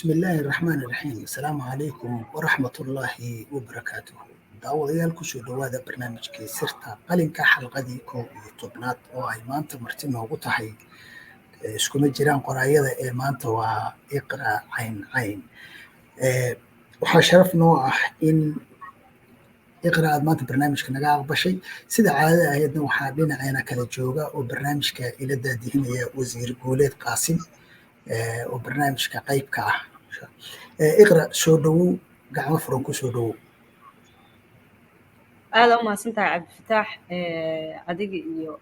Bismi illaahi raxmaani raxiim. Asalaamu calaykum waraxmatullaahi wabarakaatuhu. Daawadayaal, kusoo dhowaada barnaamijkii Sirta Qalinka, xalqadii 11aad oo ay maanta marti noogu tahay, iskuma jiraan qoraayada ee maanta waa Iqra Cayn Cayn. Waxaa sharaf noo ah in Iqra aad maanta barnaamijka naga aqbashay. Sida caadada ahaydna, waxaa dhinaceena kala jooga oo barnaamijka ila daadihinaya Wasiir Guuleed Qaasim oo barnaamijka qayb ka ah. Iqra, soo dhowow, gacmo furan ku soo dhowow. Aada u mahadsantahay, Cabdifataax. Adiga iyo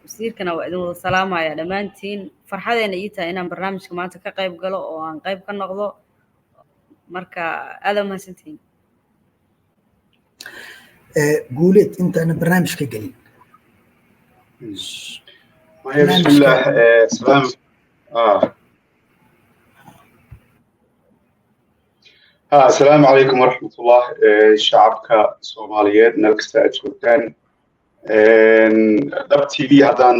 wasiirkana waa idin wada salaamaya dhammaantiin. Farxadeena ii tahay inaan barnaamijka maanta ka qayb galo oo aan qayb ka noqdo. Marka aada u mahadsantihiin. Guuleed, intaana barnaamijka gelin. Bismillah, salaam. Asalaamu calaykum waraxmatullah, shacabka Soomaaliyeed meel kasta aad joogtaan. Dhab TV haddaan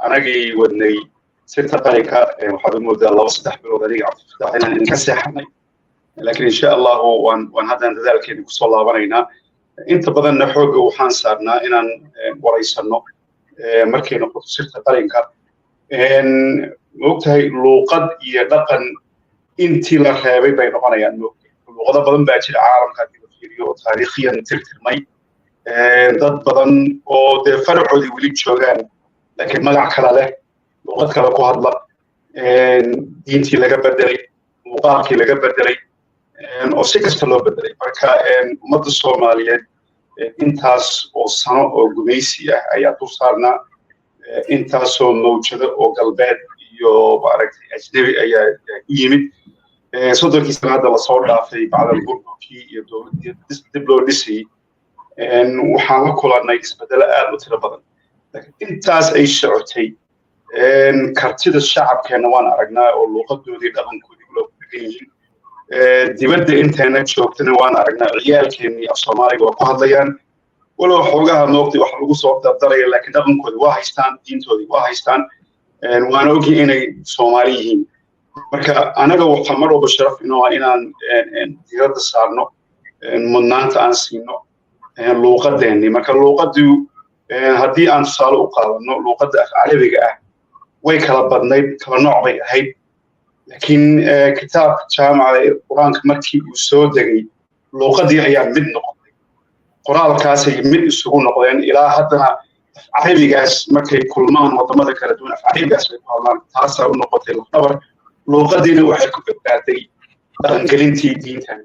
anagay wadnay Sirta Qalinka, waxaad u moodaa 2-3 bilood aniga Cabdifataax inaan idinka seexanay, laakiin insha Allahu waan haddaan dadaalkeena kusoo laabanaynaa. Inta badanna xoogga waxaan saarnaa inaan waraysanno markay noqoto Sirta Qalinka. Maogtahay, luuqad iyo dhaqan intii la reebay bay noqonayaan. Maogtahay, luuqado badan baa jira caalamka haddii la fiiriyo oo taariikhiyan tirtirmay, dad badan oo dee faracoodii weli joogaan laakiin magac kale leh, luuqad kale ku hadla, diintii laga bedelay, muuqaalkii laga bedelay, oo si kasta loo bedelay. Marka ummadda Soomaaliyeed intaas oo sano oo gumaysi ah ayaa dul saarnaa, intaasoo mawjado oo galbeed iyo maaragtay ajnebi ayaa u yimid. 30kii sano hadda lasoo dhaafay, bacdal burburkii iyo dowladdii dib loo dhisayey, waxaan la kulannay isbeddelo aad u tiro badan. Laakiin intaas ay socotay, kartida shacabkeenna waan aragnaa oo luuqadoodii, dhaqankoodii ula dhegan yihiin. Dibadda inteena joogtana waan aragnaa, ciyaalkeennii af Soomaaliga waa ku hadlayaan, walow xoogaha moogtay wax lagu soo dardaraya, laakiin dhaqankoodii waa haystaan, diintoodii waa haystaan, waana ogyihin inay Soomaali yihiin. Marka anaga waxaa mar walba sharaf inoo ah inaan diiradda saarno, mudnaanta aan siino luuqadeennii. Marka luuqaddu, haddii aan tusaale u qaadano luuqadda af Carabiga ah, way kala badnayd, kala nooc bay ahayd, laakiin kitaabka jaamaca ee Qur-aanka markii uu soo degay, luuqadii ayaa mid noqotay, qoraalkaasay mid isugu noqdeen. Ilaa haddana af Carabigaas markay kulmaan waddamada kala duwan, af Carabigaas bay ku hadlaan. Taasaa u noqotay lafdhabar, luuqadiina waxay ku badbaaday dhaqangelintii diintan.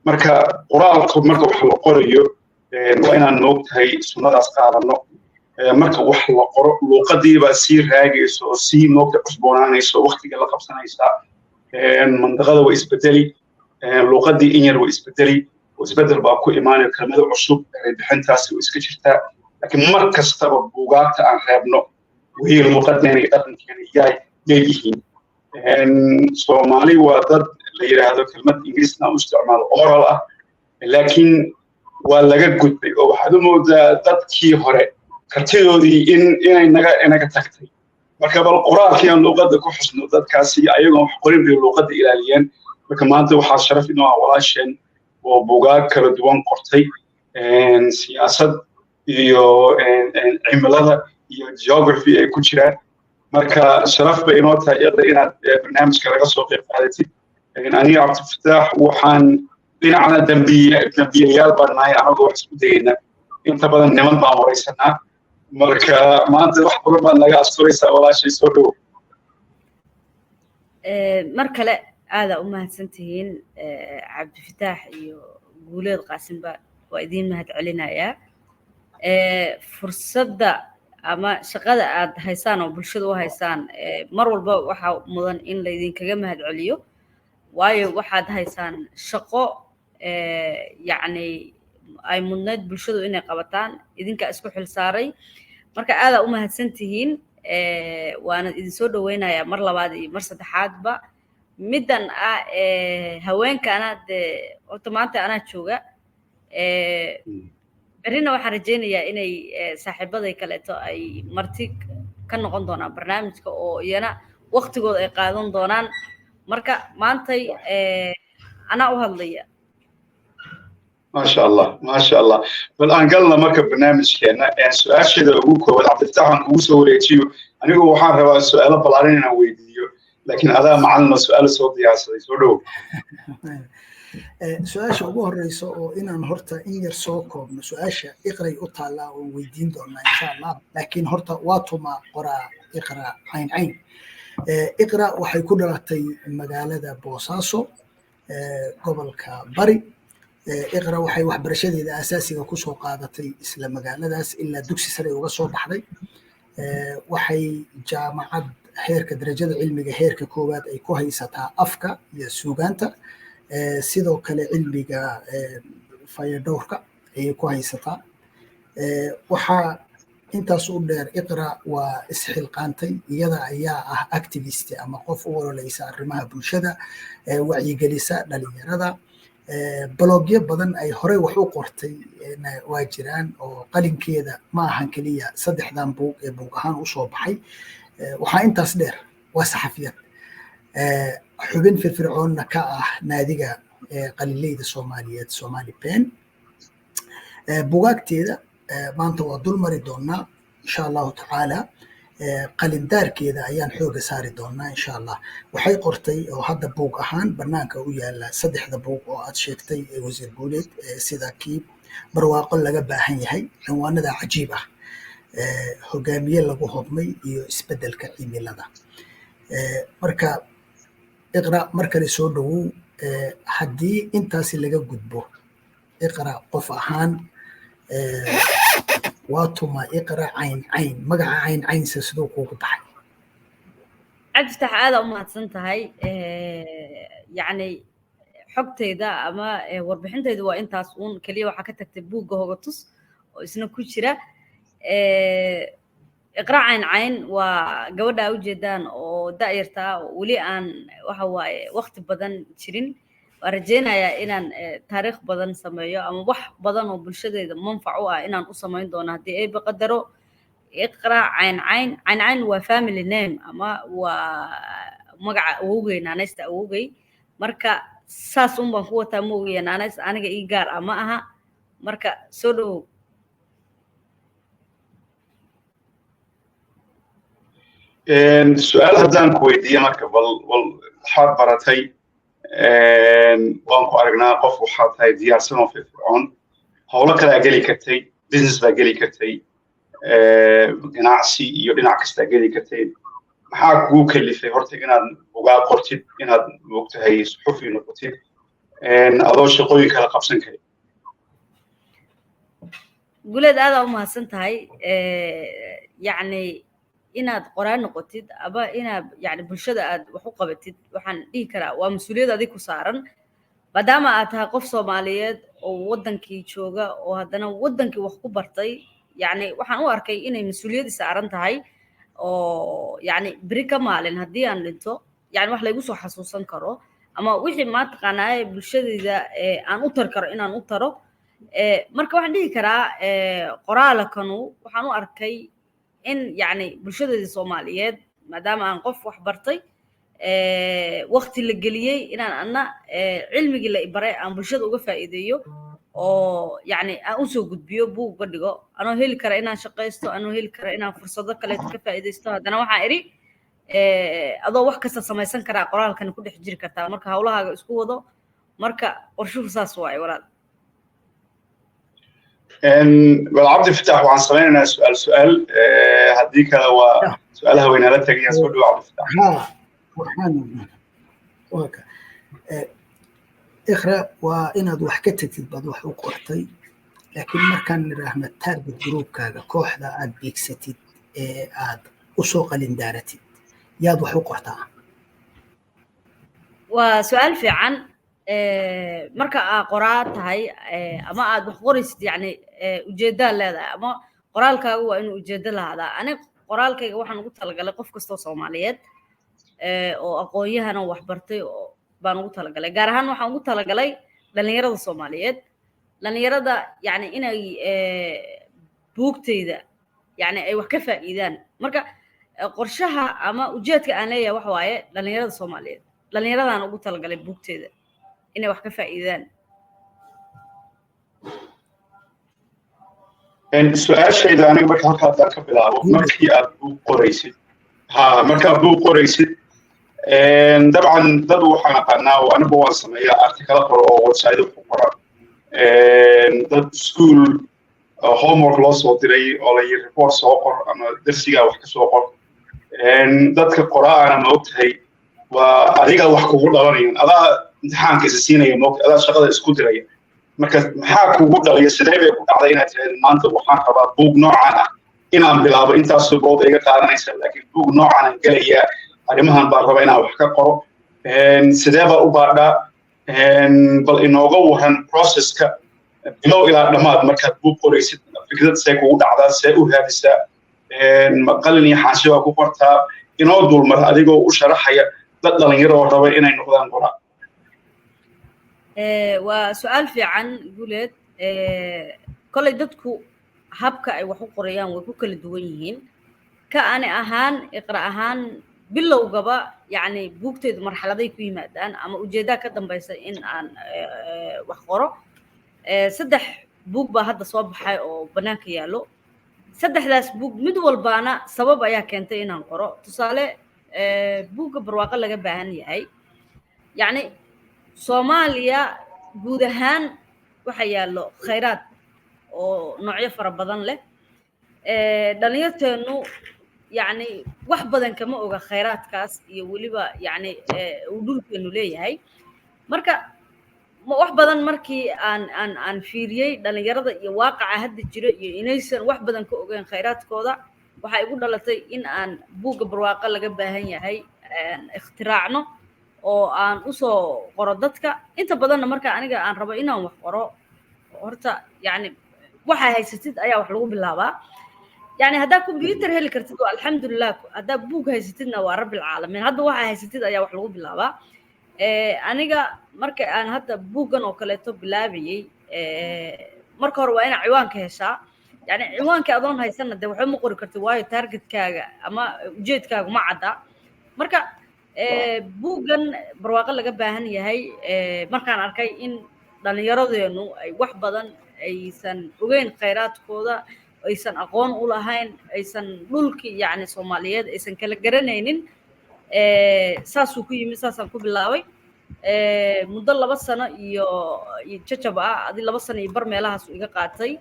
Marka qoraalku, marka wax la qorayo, waa inaan moogtahay sunnadaas qaadano. Marka wax la qoro, luuqadiibaa sii raagaysa oo sii moogta cusboonaanaysa oo waqtiga la qabsanaysaa. Mandaqada way isbedeli, luuqadii in yar way isbedeli oo isbedel baa ku imaanaya, kelmado cusub, bixintaasi way iska jirtaa, laakiin mar kastaba buugaagta aan reebno way luuqadeena iyo dhaqankeena yaay leeyihiin. Soomaali waa dad la yidhaahdo, kelmad Ingiriisna u isticmaalo, oral ah, laakiin waa laga gudbay oo waxaad u moodaa dadkii hore kartidoodii in inay naga inaga tagtay. Marka bal qoraalkii aan luuqadda ku xusno, dadkaasi ayagoon wax qorin bay luuqadda ilaaliyeen. Marka maanta waxaa sharaf inoo ah walaasheen oo buugaag kala duwan qortay, siyaasad iyo cimilada iyo geography ay ku jiraan. Marka sharaf bay inoo tahay, Iqra, inaad barnaamijka laga soo qayb qaadatid. Aniga Cabdifataax waxaan dhinacna dambiye dambiyayaal baan nahay, anagoo wax isku dayayna. Inta badan niman baan waraysanaa, marka maanta wax badan baad naga asturaysaa. Walaashay, soo dhow. Mar kale aadaa u mahadsantihiin, Cabdifataax iyo Guuleed Qaasimba, waa idiin mahad celinayaa fursadda ama shaqada aad haysaan oo bulshada u haysaan. Mar walba waxaa mudan in laydinkaga mahad celiyo, waayo waxaad haysaan shaqo yacni ay mudnayd bulshadu inay qabataan, idinkaa isku xil saaray. Marka aadaa u mahadsan tihiin, waana idinsoo dhaweynayaa mar labaad iyo mar saddexaadba. Middan ah haweenka, anaa dee horta maanta anaa jooga, berrina waxaan rajaynayaa inay saaxiibaday kaleeto ay marti ka noqon doonaan barnaamijka oo iyana waktigooda ay qaadan doonaan. Marka maantay anaa u hadlaya. Maasha Allah, maasha Allah. Bal aan galna marka barnaamijkeena. Su-aasheeda ugu koowaad, Cabdifatax, aan kugu soo wareejiyo. Anigu waxaan rabaa su-aalo ballaaran inaan weydiiyo, laakiin adaa macalin oo su-aalo soo diyaarsaday. Soo dhowow. Su-aasha ugu horeysa oo inaan horta in yar soo koobno, su-aasha Iqray u taallaa oo weydiin doonaa insha Allah, laakiin horta waa tuma qoraa Iqra Cayn Cayn? Iqra waxay ku dhalatay magaalada Boosaaso, gobolka Bari. Iqra waxay waxbarashadeeda asaasiga kusoo qaadatay isla magaaladaas ilaa dugsi sare uga soo baxday. Waxay jaamacad heerka darajada cilmiga heerka koowaad ay ku haysataa afka iyo suugaanta, sidoo kale cilmiga fayadhowrka ayay ku haysataa. Waxaa intaas u dheer, Iqra waa isxilqaantay, iyada ayaa ah activist ama qof u ololeysa arrimaha bulshada, wacyigelisa dhalinyarada. Blogyo badan ay horey wax u qortay waa jiraan, oo qalinkeeda ma ahan keliya saddexdan buug ee buug ahaan usoo baxay. Waxaa intaas dheer, waa saxafiyad, xubin firfircoonna ka ah naadiga qalileyda Soomaaliyeed, Somali PEN. Bugaagteeda maanta waa dul mari doonaa insha Allahu tacaala, qalindaarkeeda ayaan xooga saari doonaa insha Allah. Waxay qortay oo hadda buug ahaan banaanka u yaala saddexda buug oo aad sheegtay, Wasiir Guuleed, sida kii Barwaaqo Laga Baahan Yahay, cinwaanada cajiib ah, Hogaamiye Lagu Hodmay iyo Isbeddelka Cimilada. Marka Iqra, mar kale soo dhowow. Haddii intaasi laga gudbo, Iqra qof ahaan waa tuma Iqra Cayn Cayn? Magaca Cayn Caynse siduu kuugu baxay? Cabdifatax, aada u mahadsan tahay. Yacni xogtayda ama warbixintayda waa intaas uun keliya. Waxaa ka tagtay buugga Hogatus oo isna ku jira. Iqra Cayn Cayn waa gabadha ujeedaan oo da'yartaa oo weli aan waxa waaye waqti badan jirin. Waan rajaynayaa inaan taariikh badan sameeyo ama wax badan oo bulshadeeda manfac u ah inaan u samayn doono haddii Eebbe qadaro. Iqra Cayn Cayn, Cayn Cayn waa family name ama waa magaca awowgey, naanaysta awowgey. Marka saas un baan ku wataa, ma ogiya naanays aniga ii gaar ah ma aha. Marka soo dhowow. Su-aal haddaan ku weydiiye marka, bal waxaad baratay, waan ku aragnaa, qof waxaad tahay diyaarsan oo firfircoon. Howlo kalaa geli kartay, business baa geli kartay, ganacsi iyo dhinac kastaa geli kartay. Maxaa kugu kalifay horta inaad bugaa qortid, inaad moogtahay suxufi noqotid, adoo shaqooyin kala qabsan karin? Guleed, aadaa u mahadsan tahay. Yacni inaad qoraa noqotid ama inaad yani bulshada aad wax u qabatid, waxaan dhihi karaa waa mas-uuliyad adig ku saaran, maadaama aad tahay qof Soomaaliyeed oo waddankii jooga oo haddana waddankii wax ku bartay. Yacni waxaan u arkay inay mas-uuliyad saaran tahay oo yacni beri ka maalin haddii aan dhinto, yani wax laygu soo xasuusan karo ama wixii maataqaanaaye bulshadayda aan u tar karo inaan u taro. Marka waxaan dhihi karaa qoraalakanu waxaan u arkay in yacni bulshadeedii Soomaaliyeed, maadaama aan qof wax bartay, wakti la geliyey, inaan anna cilmigii la ibaray aan bulshada uga faa'iideeyo oo yacni aan usoo gudbiyo, buug uga dhigo. Anoo heli kara inaan shaqaysto, anoo heli kara inaan fursado kaleeto ka faa'iidaysto, haddana waxaan idhi adoo wax kasta samaysan karaa qoraalkana ku dhex jiri kartaa. Marka hawlahaaga isku wado. Marka qorshuhu saas waaye, walaal. Bal Cabdifatax, waxaan samaynaynaa su-aal su-aal, haddii kale waa su-aalaha weynaala tagayaan. Soo dhawo, Cabdifatax. Iqra, waa inaad wax ka tagtid baad wax u qortay, laakiin markaan nidhaahno target groupkaaga, kooxda aad beegsatid ee aad usoo qalindaaratid, yaad wax u qortaa? Waa su-aal fiican. Marka aad qoraa tahay ama aad wax qoraysid, yacni ujeeddaa leedahay ama qoraalkaagu waa inuu ujeeddo lahaadaa. Ani qoraalkayga waxaan ugu talagalay qof kastoo Soomaaliyeed oo aqoon-yahana wax bartay oo baan ugu talagalay. Gaar ahaan waxaan ugu talagalay dhalinyarada Soomaaliyeed, dhalinyarada yacni inay buugtayda yacni ay wax ka faa'iidaan. Marka qorshaha ama ujeedka aan leeyahay waxa waaye dhalinyarada Soomaaliyeed. Dhallinyaradaan ugu talagalay buugteeda inay wax ka faa'iidaan. Su-aashayda aniga marka halka haddaan ka bilaabo, markii aad buug qoraysid, ha, markaad buug qoraysid, dabcan dad waxaan aqaanaa oo anigu waan sameeyaa artikala qoro oo website ku qora, dad school homework loo soo diray oo la yiri report soo qor ama darsigaa wax ka soo qor. Dadka qoraana, ma ogtahay, waa adiga wax kugu dhalanayaan, adaa imtixaanka isa siinaya, ma ogtahay, adaa shaqada isku diraya. Marka maxaa kugu dhaliya, sidee bay ku dhacday inaad tiraahdo maanta waxaan rabaa buug noocan ah inaan bilaabo, intaasoo bood iga qaadanaysa, laakiin buug noocan aan gelayaa, arrimahan baan rabaa inaan wax ka qoro? Sidee baa u baadhaa? Bal inooga waran processka bilow ilaa dhammaad markaad buug qoraysid. Fikrad see kugu dhacdaa, see u raadisaa, qalin iyo xaashi baa ku qortaa? Inoo dulmar adigoo u sharaxaya dad dhalinyaro oo raba inay noqdaan qoraa. Waa su-aal fiican, Guuleed. Kolay dadku habka ay wax u qorayaan way ku kala duwan yihiin. Ka ani ahaan, Iqra ahaan, bilowgaba yacni buugteedu marxaladay ku yimaadaan ama ujeeddaa ka dambaysa in aan wax qoro. 3 buug baa hadda soo baxay oo bannaanka yaallo. Saddexdaas buug mid walbaana sabab ayaa keentay inaan qoro. Tusaale, buugga Barwaaqo Laga Baahan Yahay, yacni Soomaaliya guud ahaan waxa yaallo khayraad oo noocyo fara badan leh. Dhalinyarteennu yacni wax badan kama oga khayraadkaas iyo weliba yacni uu dhulkeenu leeyahay. Marka wax badan markii aan fiiriyey dhalinyarada iyo waaqaca hadda jira iyo inaysan wax badan ka ogeyn khayraadkooda, waxaa igu dhalatay in aan buugga Barwaaqo Laga Baahan Yahay ikhtiraacno oo aan usoo qoro dadka. Inta badanna marka aniga aan rabo inaan wax qoro, horta yacni waxaa haysatid ayaa wax lagu bilaabaa. Yani haddaa computer heli kartid waa alxamdulilah, haddaa buug haysatidna waa rabbilcaalamiin. Hadda waxaa haysatid ayaa wax lagu bilaabaa. Aniga marka aan hadda buuggan oo kaleeto bilaabayey, marka hore waa inaa ciwaanka heshaa. Yani ciwaanka adoon haysanna dee waxba ma qori kartid, waayo targetkaaga ama ujeedkaagu ma cadda. Marka buuggan Barwaaqo Laga Baahan Yahay, markaan arkay in dhallinyaradeenu ay wax badan aysan ogeyn khayraadkooda, aysan aqoon u lahayn, aysan dhulkii yacni Soomaaliyeed aysan kala garanaynin, saasuu ku yimid, saasaan ku bilaabay. Muddo 2 sano iyo jajab ah, adi 2 sano iyo bar meelahaas iga qaatay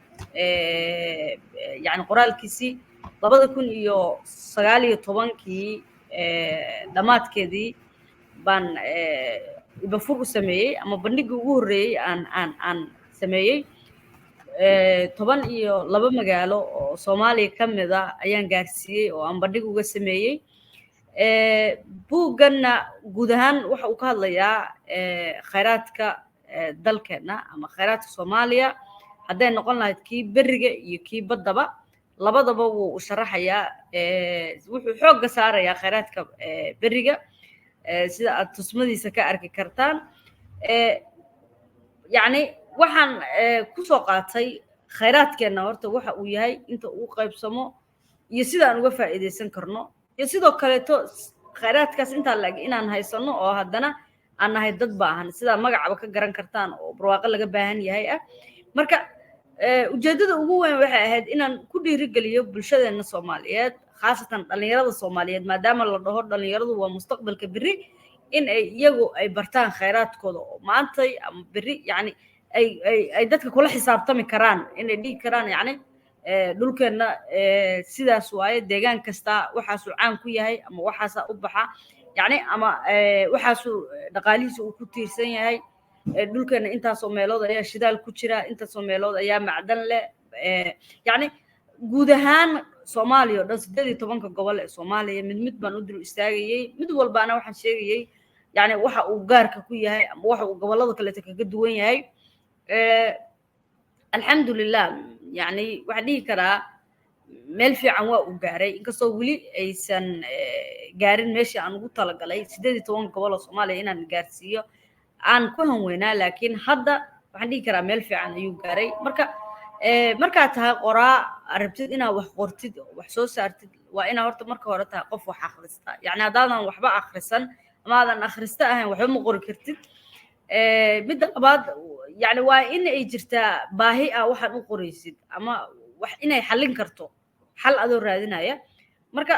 yacni qoraalkiisii. 2019-kii dhammaadkeedii baan ibafur u sameeyey ama bandhiggii ugu horreeyey aan sameeyey. 12 magaalo oo Soomaaliya ka mid ah ayaan gaarsiiyey oo aan bandhig uga sameeyey. Buugganna guud ahaan waxa uu ka hadlayaa khayraadka dalkeenna ama khayraadka Soomaaliya, hadday noqon lahayd kii beriga iyo kii baddaba, labadaba wuu sharaxayaa. Wuxuu xoogga saarayaa khayraadka beriga, sida aad tusmadiisa ka arki kartaan. Yacni waxaan kusoo qaatay khayraadkeenna horta waxa uu yahay, inta uu qaybsamo iyo sida aan uga faa'iidaysan karno, iyo sidoo kaleeto khayraadkaas intaa la-eg inaan haysano oo haddana aan nahay dad baahan, sidaa magacaba ka garan kartaan oo Barwaaqo Laga Baahan Yahay ah. Marka ujeeddada ugu weyn waxay ahayd inaan ku dhiirigeliyo bulshadeenna Soomaaliyeed, khaasatan dhallinyarada Soomaaliyeed, maadaama la dhaho dhallinyaradu waa mustaqbalka berri, in ay iyagu ay bartaan khayraadkooda oo maantay ama berri yacni ay dadka kula xisaabtami karaan, inay dhihi karaan yacni dhulkeenna sidaas waaye, deegaan kasta waxaasuu caan ku yahay ama waxaasaa u baxa yacni ama waxaasuu dhaqaalihiisa uu ku tiirsan yahay, dhulkeenna intaasoo meelood ayaa shidaal ku jira, intaasoo meelood ayaa macdan leh. Yacni guud ahaan Soomaaliya oo dhan, 18-ka gobol ee Soomaaliya, mid mid baan u dul istaagayey. Mid walbaana waxaan sheegayey yacni waxa uu gaarka ku yahay ama waxa uu gobollada kaleeto kaga duwan yahay. Alxamdulilah, yacni waxaan dhihi karaa meel fiican waa uu gaaray, inkastoo weli aysan gaarin meeshii aan ugu talagalay, 18 gobol oo Soomaaliya inaan gaarsiiyo aan ku hanweynaa, laakiin hadda waxaan dhihi karaa meel fiican ayuu gaaray. Marka markaad tahay qoraa, rabtid inaad wax qortid, wax soo saartid, waa inaa horta marka hore tahay qof wax akhrista. Yacni haddaadan waxba akhrisan Ama aadan akhrista ahayn, waxba ma qori kartid. Midda labaad, yani waa in ay jirtaa baahi ah waxaad u qoraysid ama wax inay xallin karto, xal adoo raadinaya. Marka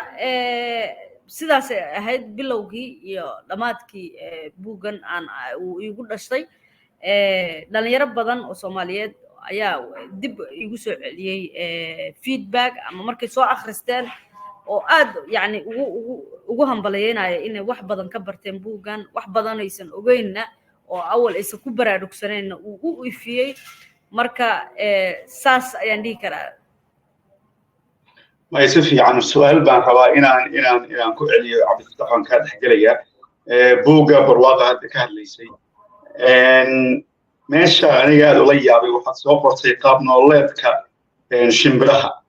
sidaasay ahayd bilowgii iyo dhammaadkii buuggan aan uu iigu dhashay. Dhalinyaro badan oo Soomaaliyeed ayaa dib igu soo celiyey feedback ama markay soo akhristeen oo aad yani ugu hambaliyeynaya inay wax badan ka barteen buuggan, wax badan aysan ogeynna oo awal aysan ku baraarugsanayna uu u ifiyey. Marka saas ayaan dhihi karaa. May, si fiican. Su-aal baan rabaa inaan ku celiyo. Cabdifatax, waan kaa dhexgelaya. Buugga Barwaaqa hadda ka hadlaysay, meesha aniga aad ula yaabay, waxaad soo qortay qaab nololeedka shimbiraha.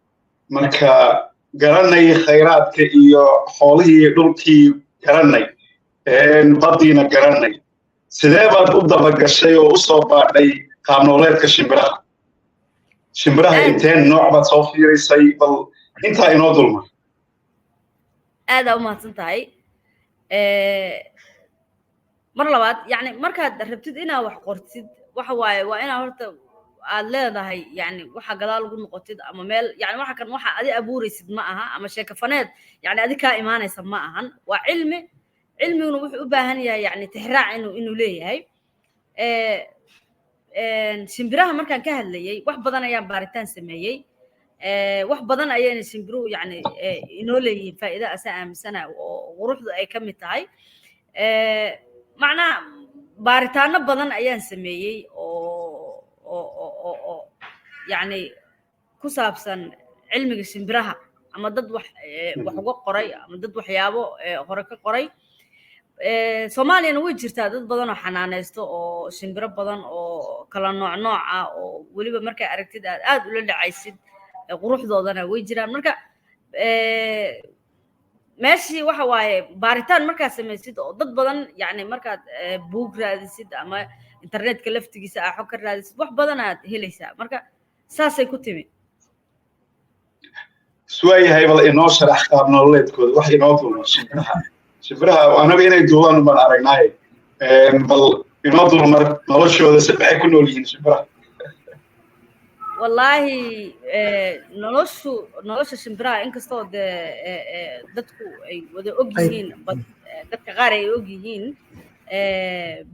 Marka garanay khayraadka iyo xoolihii, dhulkii garanay, baddiina garanay, sidee baad u dabagashay oo u soo baadhay qaab nololeedka shimbiraha? Shimbiraha inteen nooc baad soo fiirisay? Bal intaa inoo dulma. Aadaa u mahadsan tahay mar labaad. Yani markaad rabtid inaad wax qortid, waxa waaye waa inaad horta aad leedahay yani waxa gadaal ugu noqotid ama meel. Yani waxa kan waxa adi abuuraysid ma aha ama sheekafaneed yani adi kaa imaanaysa ma ahan, waa cilmi. Cilmiguna wuxuu u baahan yahay yani tixraac inuu leeyahay. Shimbiraha markaan ka hadlayay, wax badan ayaan baaritaan sameeyey. Wax badan ayayna shimbiruhu yani inoo leeyihiin faa'iido asaa aaminsana oo quruxdu ay ka mid tahay. Macnaha baaritaano badan ayaan sameeyey oo yani ku saabsan cilmiga shimbiraha, ama dad wax uga qoray ama dad waxyaabo hore ka qoray. Soomaaliyana way jirtaa dad badan oo xanaanaysto oo shimbiro badan oo kala nooc nooc ah, oo weliba markaa aragtid aad aad ula dhacaysid quruxdoodana way jiraan. Marka meeshii waxa waaye baaritaan markaad samaysid oo dad badan yani markaad buug raadisid ama internetka laftigiisa aa xog ka raadisid, wax badan aad helaysaa. Marka saasay ku timi. Iswaayahay, bal inoo sharax qaab nololeedkooda, wax inoo dulma shimbiraha. Shimbiraha anaga inay duulaan baan aragnaaye, bal inoo dulmar noloshooda, si maxay ku nool yihiin shimbiraha? Wallaahi nolosha shimbiraha, inkastoo dee dadku ay wada og yihiin, dadka qaar ay og yihiin,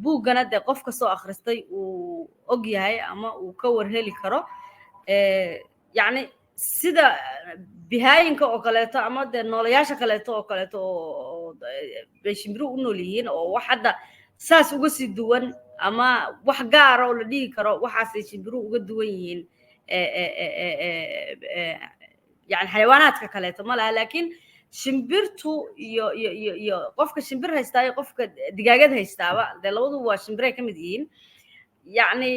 buuggana dee qof kastoo akhristay uu og yahay ama uu ka warheli karo, yacni sida bihaayinka oo kaleeto ama dee noolayaasha kaleeto oo kaleeto oo bay shimbiruhu u nool yihiin, oo wax hadda saas uga sii duwan ama wax gaara oo la dhihi karo waxaasay shimbiruhu uga duwan yihiin yani xayawaanaadka kaleeto ma laha. Laakiin shimbirtu iyo qofka shimbir haystaa iyo qofka digaagad haystaaba dee labaduba waa shimbiray ka mid yihiin. Yacni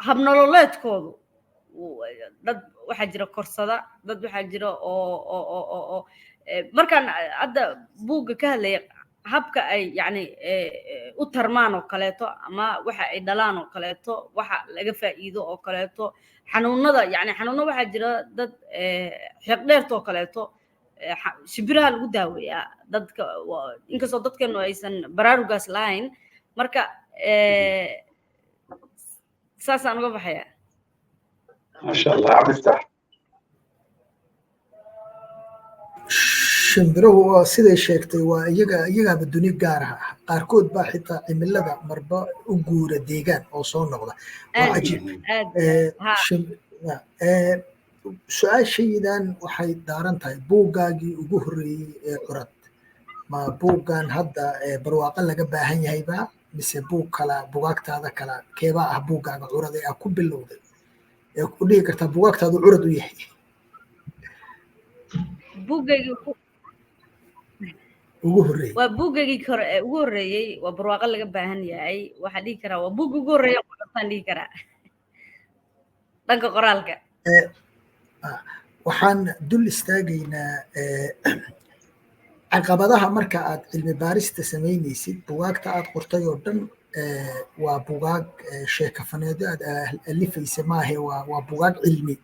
habnololeedkoodu, dad waxaa jira korsada, dad waxaa jira oo markaan hadda buugga ka hadlaya habka ay yacni u tarmaan oo kaleeto ama waxa ay dhalaan oo kaleeto, waxa laga faa'iido oo kaleeto, xanuunada, yacni xanuuno waxaa jira dad xiiqdheerta oo kaleeto shimbiraha lagu daaweeyaa dadka, inkastoo dadkeenu aysan baraarugaas lahayn. Marka saasaan uga baxaya. Maasha Allah, Cabdiftaax. Shimbiruhu waa siday sheegtay, waa iyaga iyagaaba duni gaar ah. Qaarkood baa xitaa cimilada marba u guura deegaan oo soo noqda, waa cajiib. Su-aashaydan waxay daaran tahay buuggaagii ugu horreeyey ee curad, ma buuggan hadda Barwaaqo Laga Baahan Yahayba mise buug kala, bugaagtaada kala keebaa ah buuggaaga curad ee aa ku bilowday ee ku dhihi kartaa bugaagtaadu curad u yahay? Buuggaygii ugu horreeyey waa buuggaygii hore ee ugu horreeyey, waa Barwaaqo Laga Baahan Yahay. Waxaa dhihi karaa waa buugga ugu horreeya qortaan dhihi karaa dhanka qoraalka. Waxaan dul istaagaynaa caqabadaha marka aad cilmi baarista samaynaysid. Bugaagta aad qortay oo dhan waa bugaag sheekafaneedo aad alifaysa maahe, waa bugaag cilmi.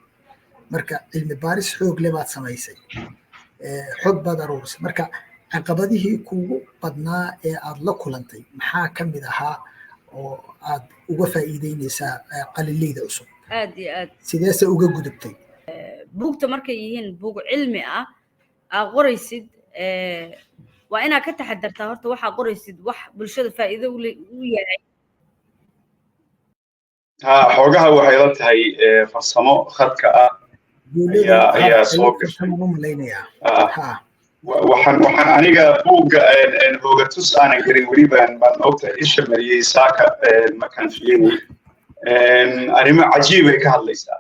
Marka cilmi baaris xoog le baad samaysay, xog baad aruurisay. Marka Caqabadihii kugu badnaa ee aad la kulantay maxaa ka mid ahaa oo aad uga faa'iideynaysaa qalileyda cusub? Aad iyo aad. Sideese uga gudubtay? Buugta markay yihiin buug cilmi ah aa qoraysid, waa inaad ka taxadartaa horta waxaa qoraysid wax bulshada faa'iido u yahay. Ha, xoogaha waxay la tahay farsamo khadka ah ayaa soo gashay. Waxaan aniga buugga Hoogatus aanan garin weli baan ogtahay isha mariyey saaka markaan fiirinay. Arrimo cajiib ay ka hadlaysaa,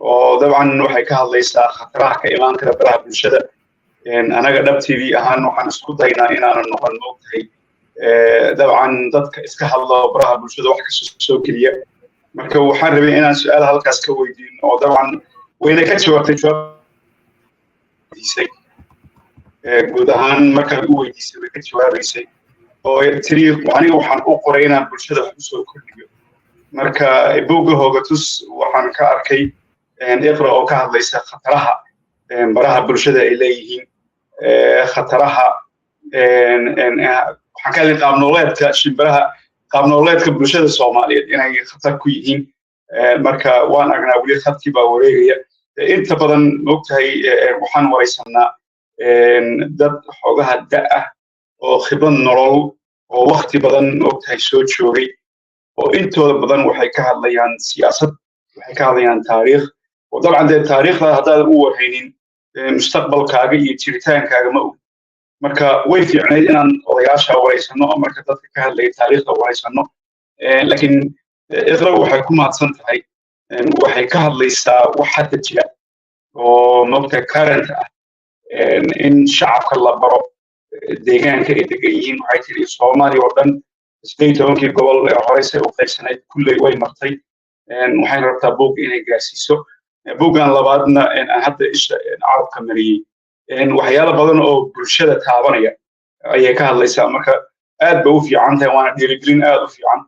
oo dabcan waxay ka hadlaysaa khataraha ka imaan kara baraha bulshada. Anaga Dhab TV ahaan waxaan isku daynaa inaanan noqon, moogtahay, dabcan dadka iska hadlo baraha bulshada wax kasta soo geliya. Marka waxaan rabay inaan su-aal halkaas ka weydiino, oo dabcan wayna ka jawaabtay jawaabdiisay guud ahaan markaad u weydiisay way ka jawaabaysay, oo tiri aniga waxaan u qoray inaan bulshada wax usoo kordhiyo. Marka buugga Hoogatus waxaan ka arkay Iqra oo ka hadlaysa khataraha baraha bulshada ay leeyihiin, khataraha waxaan ka hadlay qaabnooleedka shimbiraha, qaabnooleedka bulshada Soomaaliyeed inay khatar ku yihiin. Marka waan aragnaa weli khadkii baa wareegaya inta badan, moogtahay. Waxaan waraysanaa dad xoogaha da ah oo khibrad nolol oo wakti badan, moogtahay, soo joogay, oo intooda badan waxay ka hadlayaan siyaasad, waxay ka hadlayaan taariikh, oo dabcan dee taariikhda haddaadan u warhaynin mustaqbalkaaga iyo jiritaankaaga ma og. Marka way fiicnayd inaan odayaasha waraysano oo marka dadka ka hadlaya taariikhda waraysano, laakiin Iqra waxay ku mahadsan tahay waxay ka hadlaysaa wax hadda jira oo, moogta, current ah, in shacabka la baro deegaanka ay degan yihiin. Waxay tiri Soomaaliya oo dhan 18-kii gobol ee horeysay u qaybsanayd kulley way martay, waxayna rabtaa buugga inay gaarsiiso. Buuggan labaadna aan hadda isha carabka mariyey, waxyaalo badan oo bulshada taabanaya ayay ka hadlaysaa. Marka aad ba u fiican tahay, waana dhiirigelin aad u fiican,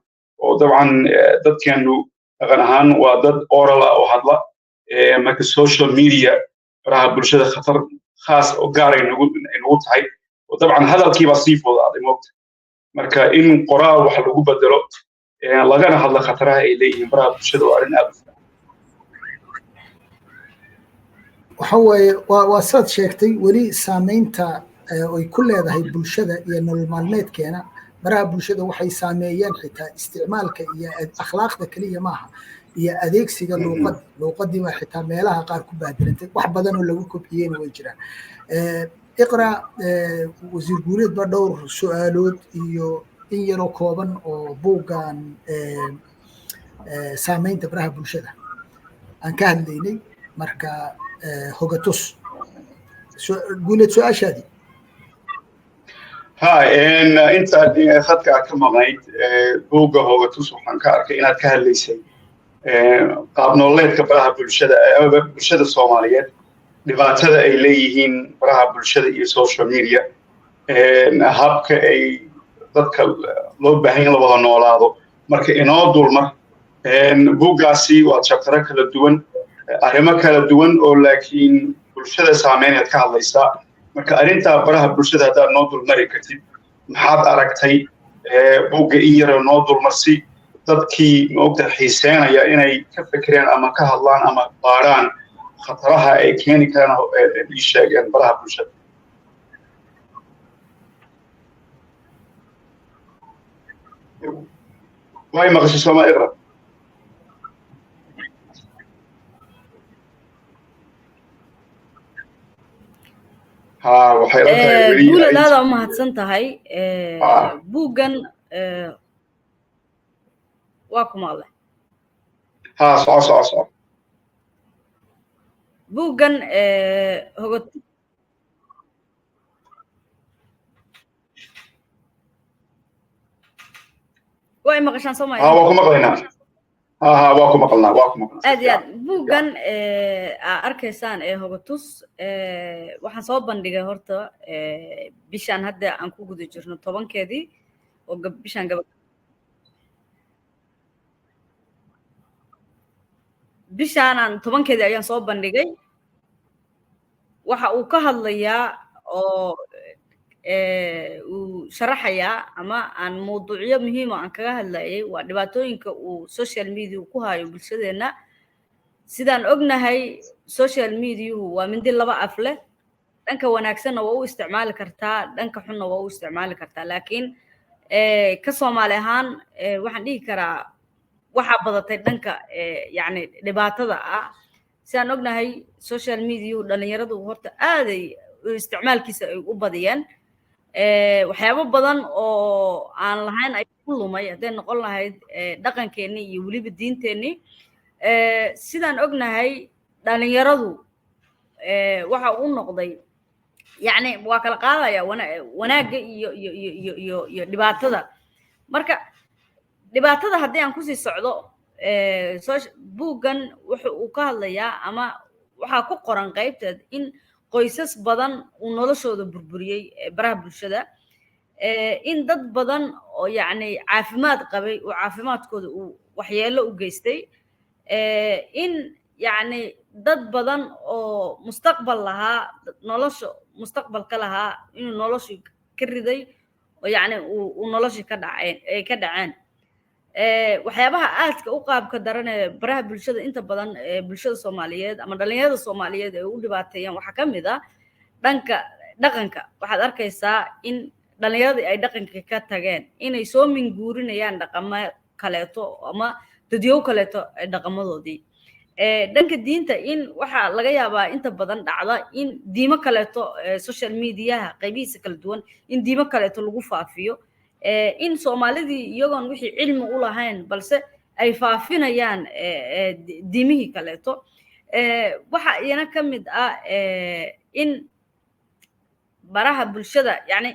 oo dabcan dadkeenu dhaqan ahaan waa dad oral ah oo hadla. Marka social media, baraha bulshada, khatar khaas oo gaar ay nagu tahay, oo dabcan hadalkiibaa sii fududaaday, moogta. Marka in qoraal wax lagu bedelo lagana hadlo khataraha ay leeyihiin baraha bulshada waa arrin aad u fiican. Waxa waaye waa saad sheegtay, weli saameynta ay ku leedahay bulshada iyo nolol maalmeedkeena baraha bulshada waxay saameeyeen xitaa isticmaalka iyo akhlaaqda keliya maaha iyo adeegsiga luuqad. Luuqadii baa xitaa meelaha qaar ku baadirantay, wax badan oo lagu kobciyeyna way jiraan. Iqra, Wasiir Guuleed baa dhowr su-aalood iyo in yaroo kooban oo buuggan saameynta baraha bulshada aan ka hadlaynay. Marka Hogatus, Guuleed, su-aashaadii. Ha, intaad khadka aad ka maqnayd, buugga Hoogatus waxaan ka arkay inaad ka hadlaysay qaab nololeedka baraha bulshada ama bulshada Soomaaliyeed, dhibaatada ay leeyihiin baraha bulshada iyo social media, habka ay dadka loo baahan in la wada noolaado. Marka inoo dulmar buuggaasi, waa chaptero kala duwan, arrimo kala duwan oo laakiin bulshada saameynaad ka hadlaysaa. Marka arrintaa baraha bulshada haddaad noo dulmari kartid, maxaad aragtay buugga, in yara noo dulmarsi dadkii, maogta, xiiseenaya inay ka fekereen ama ka hadlaan ama baaraan khataraha ay keeni karaan ii sheegeen baraha bulshada. Way maqashay sooma, Iqra? Ha, waxay la tahay weli. Guulad, aada u mahadsan tahay. Buuggan waa ku maqlay. Ha, soco, soco, soco. Buuggan Hogod waa i maqashaan soo? Ha, waa ku maqlaynaa. Ha ha, waa ku maqalnaa, waa ku maqalnaa. Aad iyo aad. Buuggan aa arkaysaan ee Hogatus waxaan soo bandhigay horta bishaan hadda aan ku guda jirno 10-keedii, oo bishaan gaba bishaanaan 10-keedii ayaan soo bandhigay. Waxa uu ka hadlayaa oo Uu sharaxayaa ama aan mawduucyo muhiima aan kaga hadlayay waa dhibaatooyinka uu social media ku hayo bulshadeenna. Sidaan ognahay, social mediahu waa mindi laba af leh. Dhanka wanaagsanna waa u isticmaali kartaa, dhanka xunna waa u isticmaali kartaa. Laakiin ka Soomaali ahaan, waxaan dhihi karaa waxaa badatay dhanka yacni dhibaatada ah. Sidaan ognahay, social mediahu dhalinyaradu horta aaday isticmaalkiisa ay u badiyeen. Waxyaabo badan oo aan lahayn ay ku lumay, hadday noqon lahayd dhaqankeennii iyo weliba diinteennii. Sidaan ognahay, dhalinyaradu waxa uu noqday, yacni waa kala qaadaya wanaagga iyo dhibaatada. Marka dhibaatada haddii aan kusii socdo, buuggan wuxu uu ka hadlayaa ama waxaa ku qoran qaybteed in qoysas badan uu noloshooda burburiyey baraha bulshada, in dad badan oo yacni caafimaad qabay uu caafimaadkooda uu waxyeello u geystay, in yacni dad badan oo mustaqbal lahaa, nolosha mustaqbalka lahaa, inuu noloshii ka riday oo yacni uu noloshii ka dhaceen, ay ka dhaceen. Waxyaabaha aadka u qaabka daran ee baraha bulshada inta badan ee bulshada Soomaaliyeed ama dhalinyarada Soomaaliyeed ay u dhibaateeyaan waxaa ka mid ah dhanka dhaqanka. Waxaad arkaysaa in dhalinyaradii ay dhaqanka ka tageen, inay soo minguurinayaan dhaqamo kaleeto ama dadyow kaleeto dhaqamadoodii. Dhanka diinta, in waxaa laga yaabaa inta badan dhacda in diimo kaleeto social mediaha qaybihiisa kala duwan in diimo kaleeto lagu faafiyo, in Soomaalidii iyagoon wixii cilmi u lahayn balse ay faafinayaan diimihii kaleeto. Waxa iyana ka mid ah in baraha bulshada yacni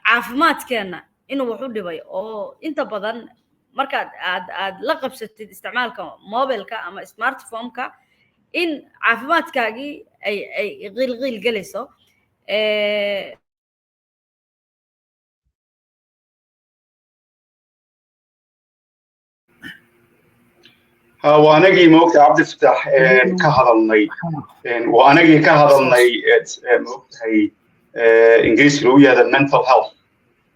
caafimaadkeenna inuu wax u dhibay, oo inta badan markaad aad la qabsatid isticmaalka mobilka ama smartphone-ka in caafimaadkaagii ay qiil gelayso. Waa anagii, moogta, Cabdifataax, ka hadalnay, waa anagii ka hadalnay, moogtahay, Ingiriiska lagu yahda mental health.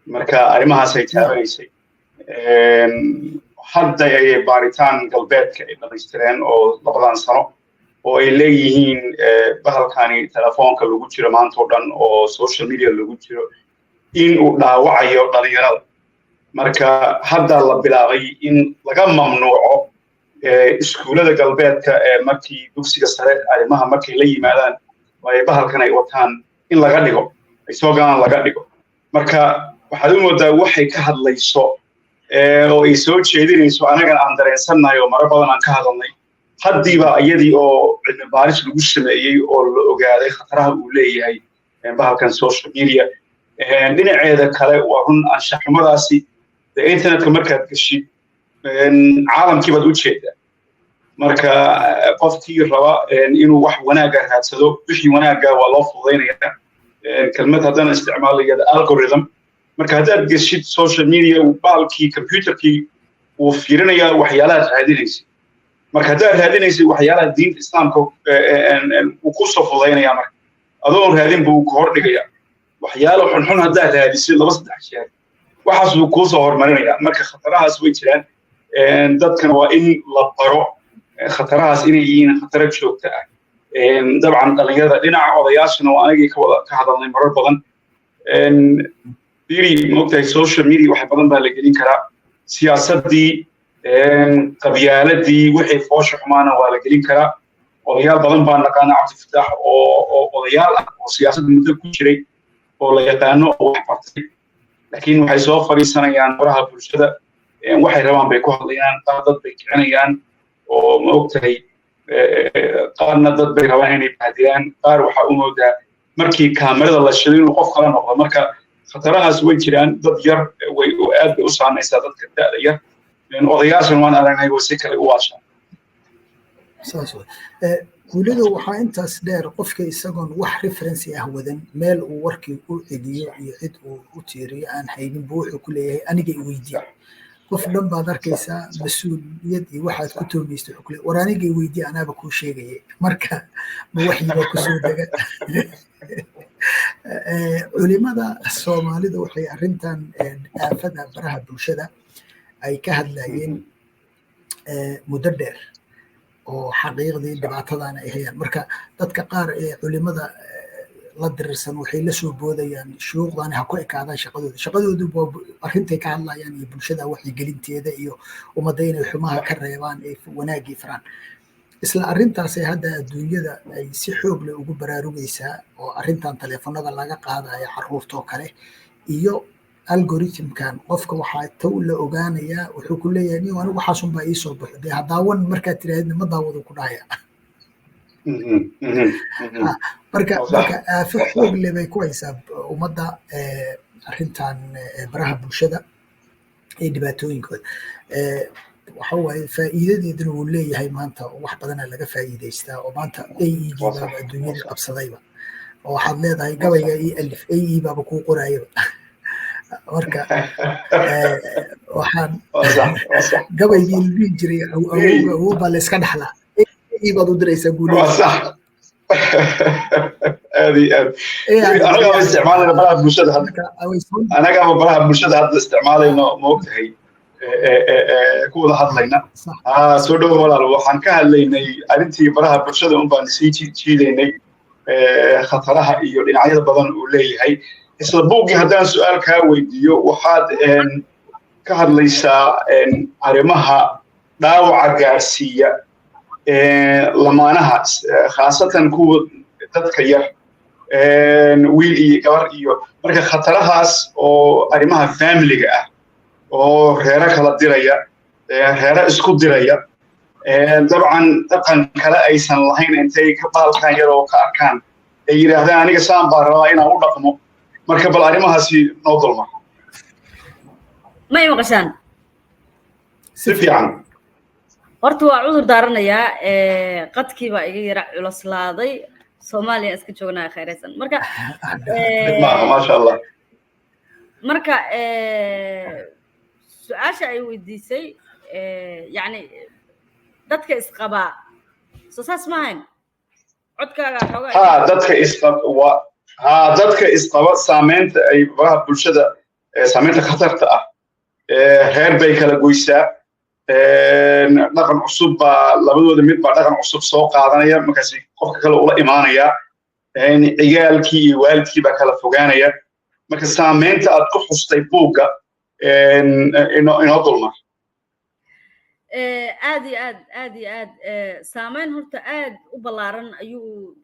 Marka arrimahaas ay taabanaysay. Hadda ayay baaritaan galbeedka ay dhamaystireen oo 2dan sano oo ay leeyihiin bahalkani telefoonka lagu jiro maanta oo dhan oo social media lagu jiro in uu dhaawacayo dhalinyarada. Marka hadda la bilaabay in laga mamnuuco iskuullada galbeedka ee markii dugsiga sare arrimaha markay la yimaadaan oo ay bahalkan ay wataan in laga dhigo, ay soo galaan laga dhigo. Marka waxaad u moodaa waxay ka hadlayso oo ay soo jeedinayso anagana aan dareensannahay oo maro badan aan ka hadalnay, haddiiba iyadii oo cilmi baaris lagu sameeyey oo la ogaaday khataraha uu leeyahay bahalkan social media. Dhinaceeda kale waa run, anshaxumadaasi internetka markaad geshid caalamkii baad u jeedaa. Marka qofkii raba inuu wax wanaagga raadsado, wixii wanaagga waa loo fududaynaya. Kelmad haddana isticmaalayada algorithm. Marka haddaad geshid social media, bahalkii computerkii wuu fiirinayaa waxyaalahaad raadinaysid. Marka haddaad raadinaysid waxyaalaha diinta Islaamka, wuu ku soo fududaynaya. Marka adoon raadin buu ku hordhigaya waxyaalo xunxun. Haddaad raadisid laba saddex jeer, waxaas buu kuu soo horumarinaya. Marka khatarahaas way jiraan. Dadkana waa in la baro khatarahaas inay yihiin khataro joogto ah. Dabcan dhalinyarada, dhinaca odayaashana waa anagii ka wada ka hadalnay marar badan. Biri, moogtahay, social media wax badan baa la gelin karaa. Siyaasaddii, qabyaaladii, wixii foosha xumaana waa la gelin karaa. Odayaal badan baa naqaana, Cabdifataax, oo odayaal ah oo siyaasadda muddo ku jiray oo la yaqaano oo wax bartay, laakiin waxay soo fadhiisanayaan baraha bulshada, waxay rabaan bay ku hadlayaan. Qaar dad bay kicinayaan oo, ma ogtahay, qaarna dad bay rabaan inay bahdiyaan. Qaar waxaa u moodaa markii kaamirada la shido inuu qof kala noqdo. Marka khatarahaas way jiraan. Dad yar way aad bay u saamaysaa, dadka da'da yar. Odayaashan waan aragnay oo si kale u waashaan. Saas guulida. Waxaa intaas dheer, qofka isagoon wax reference ah wadan, meel uu warkii u celiyo iyo cid uu u tiiriyo aan haynin, buu wuxuu ku leeyahay "Aniga i weydiiya". Qof dhan baad arkaysaa mas-uuliyad iyo waxaad ku toomaysta, wuxuu ku leeyahay "War aniga i weydiiya, anaaba kuu sheegaya". Marka ma waxyibaa kusoo dega? Culimada Soomaalida waxay arrintan aafada baraha bulshada ay ka hadlayeen muddo dheer oo xaqiiqdii dhibaatadan ay hayaan. Marka dadka qaar ee culimada la dirirsan waxay la soo boodayaan shuyuuqdani ha ku ekaadaan shaqadooda. Shaqadoodu waa arrintay ka hadlayaan iyo bulshada wacyigelinteeda iyo ummadda inay xumaha ka reebaan ee wanaaggii faraan. Isla arrintaasay hadda adduunyada ay si xoog leh ugu baraarugaysaa, oo arrintan taleefanada laga qaadaya carruurta oo kale iyo algorithmkan qofka waxaa taw la ogaanayaa. Wuxuu ku leeyahay, "Nin anigu waxaasun baa iisoo baxo." Dee hadaawan markaad tirahdidna, "Ma daawado," ku dhahaya. Marka aafo xoog leh bay ku haysaa ummadda arrintan baraha bulshada iyo dhibaatooyinkooda. Waxa waaye, faa'iidadeeduna wuu leeyahay. Maanta wax badanaa laga faa'iidaystaa, oo maanta AI gii baaba adduunyadii qabsadayba, oo waxaad leedahay, "Gabayga ii alif," AI baaba kuu qoraayaba. Marka waxaan gabaygii la dhihi jiray awowga awow baa la iska dhaxlaa, AI baad u diraysaa. Guuleysa. Aad iyo aad. Anagaaba isticmaalayna baraha bulshada hadda, anagaaba baraha bulshada hadda isticmaalayno, ma ogtahay, ku wada hadlayna. Soo dhowo walaal. Waxaan ka hadlaynay arrintii baraha bulshada un baan sii jiidaynay, khataraha iyo dhinacyada badan uu leeyahay. Isla buuggii haddaan su-aal kaa weydiiyo, waxaad ka hadlaysaa arrimaha dhaawaca gaarsiiya lamaanaha, khaasatan kuwa dadka yar, wiil iyo gabar iyo marka khatarahaas oo arrimaha familiga ah oo reero kala diraya, reero isku diraya, dabcan dhaqan kale aysan lahayn, intay ka baalkan yar oo ka arkaan ay yidhaahdaan, "Aniga saan baan rabaa inaan u dhaqmo." Marka bal arrimahaasi noo dulma. Ma i maqashaan? Si fiican. Horta waa cudur daaranayaa, qadkii baa iga yara culaslaaday. Soomaaliya iska joognaa, khayraysan. Marka Maaha, maasha Allah. Marka su-aasha ay weydiisay, yacni dadka isqabaa, soo saas ma ahayn? Codkaaga xoogaa. Ha, dadka isqab wa ha, dadka isqaba, saameynta ay baraha bulshada, saameynta khatarta ah, reer bay kala goysaa. Dhaqan cusub baa labadooda mid baa dhaqan cusub soo qaadanaya, markaasi qofka kale ula imaanaya. Ciyaalkii iyo waalidkii baa kala fogaanaya. Marka saameynta aad ku xustay buugga inoo dulmar. Aad iyo aad, aad iyo aad. Saameyn horta aad u ballaaran ayuu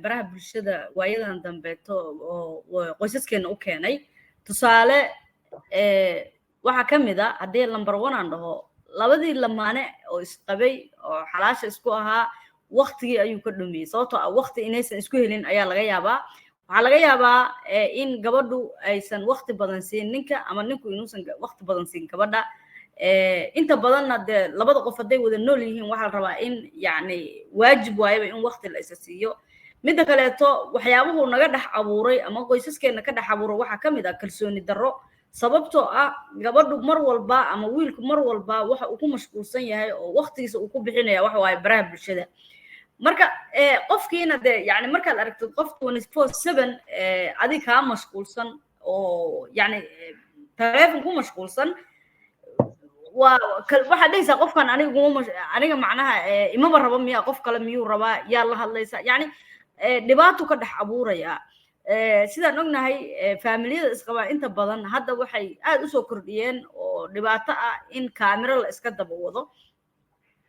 baraha bulshada waayadan dambeeto oo qoysaskeena u keenay. Tusaale, waxaa ka mid a, haddii number one aan dhaho, labadii lamaane oo isqabay oo xalaasha isku ahaa waktigii ayuu ka dhumiyey, sababtoo ah wakti inaysan isku helin ayaa laga yaabaa. Waxaa laga yaabaa in gabadhu aysan wakti badan siin ninka ama ninku inuusan wakti badan siin gabadha. Inta badanna dee labada qof hadday wada nool yihiin, waxaa la rabaa in yacni waajib waayaba in wakti la isa siiyo. Midda kaleeto, waxyaabuhu naga dhex abuuray ama qoysaskeena ka dhex abuuray waxaa ka mid ah kalsooni darro, sababtoo ah gabadhu mar walba ama wiilku mar walba waxa uu ku mashquulsan yahay oo waktigiisa uu ku bixinaya waxa waaye baraha bulshada. Marka qofkiina dee yani markaad aragtid qof 24/7 adig kaa mashquulsan oo yani taleefon ku mashquulsan, waa waxaad dhehaysaa, "Qofkan aniga kuma, aniga macnaha imaba rabo miya? Qof kale miyuu rabaa? Yaa la hadlaysa?" Yani dhibaato ka dhex abuuraya. Sidaan ognahay, faamiliyada isqabaa inta badan hadda waxay aad usoo kordhiyeen oo dhibaato ah in kaamiro la iska daba wado,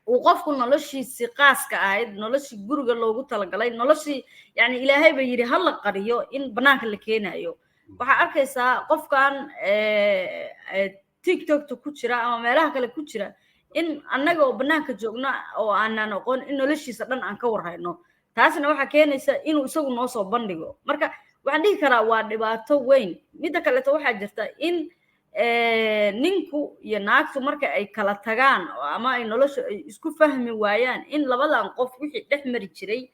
uu qofku noloshiisii qaaska ahayd, noloshii guriga loogu talagalay, noloshii yani Ilaahay ba yidhi ha la qariyo, in banaanka la keenayo. Waxaa arkaysaa qofkan TikTokta ku jira ama meelaha kale ku jira in annaga oo banaanka joogna oo aanan aqoon in noloshiisa dhan aan ka warhayno. Taasna waxaa keenaysa inuu isagu noo soo bandhigo. Marka waxaan dhihi karaa waa dhibaato weyn. Midda kaleeto, waxaa jirta in ninku iyo naagtu marka ay kala tagaan ama ay nolosha ay isku fahmi waayaan, in labadan qof wixii dhex mari jiray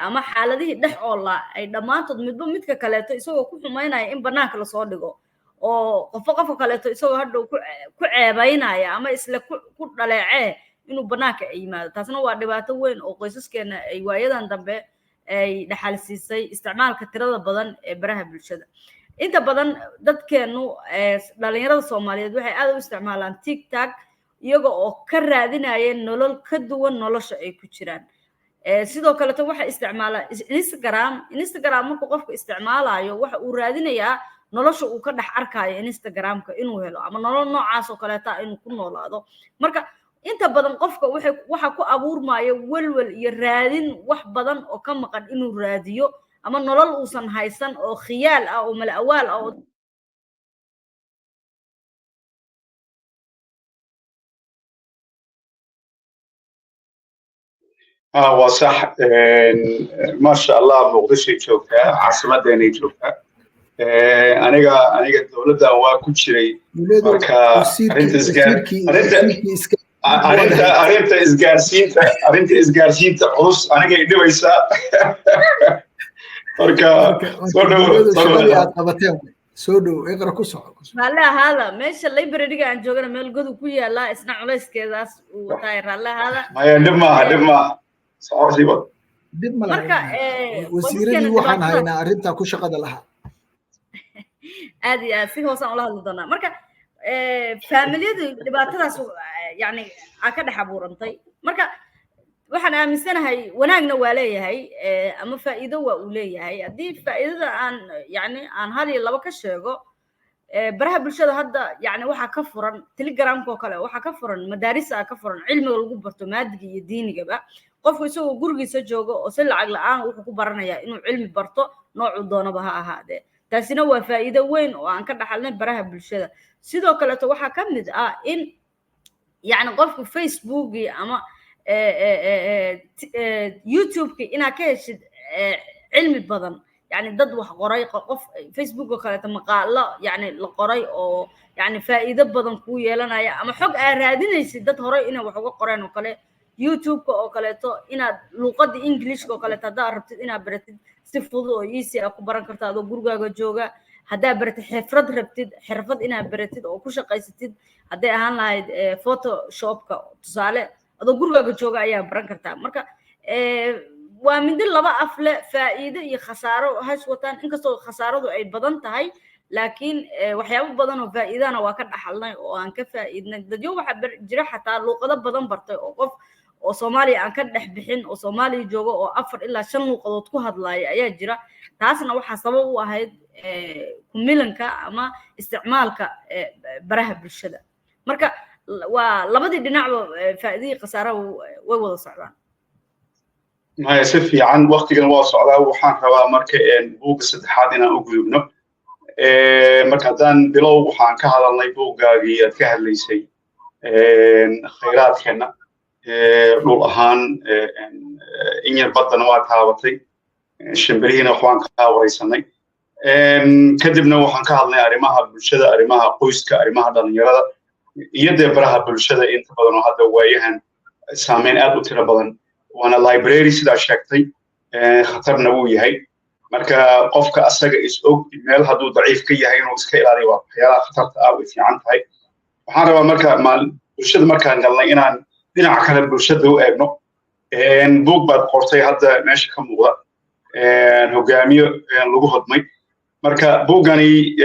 ama xaaladihii dhex oollaa ay dhammaantood midba midka kaleeto isagoo ku xumaynaya in banaanka lasoo dhigo, oo qofo qofka kaleeto isagoo hadhow ku ceebaynaya ama isle ku dhaleecee inuu banaanka ay yimaado. Taasna waa dhibaato weyn oo qoysaskeena ay waayadan dambe Ay dhaxal siisay isticmaalka tirada badan ee baraha bulshada. Inta badan dadkeenu, dhalinyarada Soomaaliyeed, waxay aad u isticmaalaan TikTok iyaga oo ka raadinaya nolol ka duwan nolosha ay ku jiraan. Sidoo kaleeto waxay isticmaalaan Instagram. Instagram markuu qofku isticmaalayo, waxa uu raadinayaa nolosha uu ka dhex arkayo Instagramka inuu helo ama nolol noocaas oo kaleeta inuu ku noolaado. Marka inta badan qofka waxay waxa ku abuurmaya welwel iyo raadin wax badan oo ka maqan inuu raadiyo ama nolol uusan haysan oo khiyaal ah oo mala awaal ah oo Waa sax, maasha Allah. Muqdishoy joogtaa, caasimadeenay joogtaa. Aniga dowladdan waa ku jiray. Marka arrinta isgaarsiinta culus anigay dhibaysaa. Marka soo dhow. Aad qabateen, soo dhow, Iqra, ku soco. Raalli ahaada, meesha library-ga aan joogana meel godu ku yaalaa, isna culayskeedaas uu wataay. Raalli ahaada. Maya, dhib maaha, dhib maaha, socosii wad. Dhib ma. Marka wasiiradii waxaan haynaa arrintaa ku shaqada lahaa. Aad iyo aad si hoosaan ula hadli doonaa. Marka faamiliyadu dhibaatadaas yani aa ka dhex abuurantay. Marka waxaan aaminsanahay wanaagna waa leeyahay ama faa'iido waa uu leeyahay. Haddii faa'iidada aan yani aan hal iyo laba ka sheego, baraha bulshada hadda yani waxaa ka furan Telegramka oo kale, waxaa ka furan madaarisa, ka furan cilmiga lagu barto maadiga iyo diinigaba. Qofku isagoo gurigiisa joogo oo si lacag la'aan wuxuu ku baranayaa inuu cilmi barto noocuu doonaba ha ahaadee. Taasina waa faa'iido weyn oo aan ka dhaxalnay baraha bulshada. Sidoo kaleeto waxaa ka mid ah in yacni qofku Facebookii ama YouTube-ki inaad ka heshid cilmi badan, yani dad wax qoray, qof Facebook oo kaleeto maqaalo yani la qoray oo yani faa'iido badan kuu yeelanaya ama xog aad raadinaysid dad horay inay wax uga qoreen oo kale. YouTube-ka oo kaleeto inaad luuqadda Englishka oo kaleeto haddaad rabtid inaad baratid, si fudud oo easy ah ku baran karta adoo gurigaaga jooga. Haddaad baratid xirfad, rabtid xirfad inaad baratid oo ku shaqaysatid, hadday ahaan lahayd Photoshopka tusaale, adoo gurigaaga jooga ayaa baran kartaa. Marka waa mindi laba af leh, faa'iido iyo khasaaro hays wataan. Inkastoo khasaaradu ay badan tahay, laakiin waxyaabo badan oo faa'iidana waa ka dhaxalnay oo aan ka faa'iidnay. Dadyo waxaa jira xataa luuqado badan bartay oo qof oo Soomaaliya aan ka dhex bixin oo Soomaaliya jooga oo afar ilaa shan luuqadood ku hadlaaya ayaa jira. Taasna waxaa sabab u ahayd kumilanka ama isticmaalka baraha bulshada. Marka waa labadii dhinacba, faa'iidihii khasaaraha way wada socdaan. Maya, si fiican, waktigan waa socdaa. Waxaan rabaa marka buugga saddexaad inaan u gudubno. Marka haddaan bilow, waxaan ka hadalnay buuggaagii aad ka hadlaysay khayraadkeenna dhul ahaan, in yar baddana waa taabatay, shimbirihiina waxbaan kaa waraysanay. Kadibna waxaan ka hadlnay arrimaha bulshada, arrimaha qoyska, arrimaha dhalinyarada iyo dee baraha bulshada inta badan oo hadda waayahan saameyn aad u tiro badan. Waana library sidaa sheegtay, khatarna wuu yahay. Marka qofka asaga is og meel hadduu daciif ka yahay inuu iska ilaaliyo waa waxyaalaha khatarta ah, way fiican tahay. Waxaan rabaa marka bulshada markaan galnay inaan dhinaca kale bulshada u eegno. Buug baad qortay hadda meesha ka muuqda, Hogaamiyo Lagu Hodmay. Marka buuggani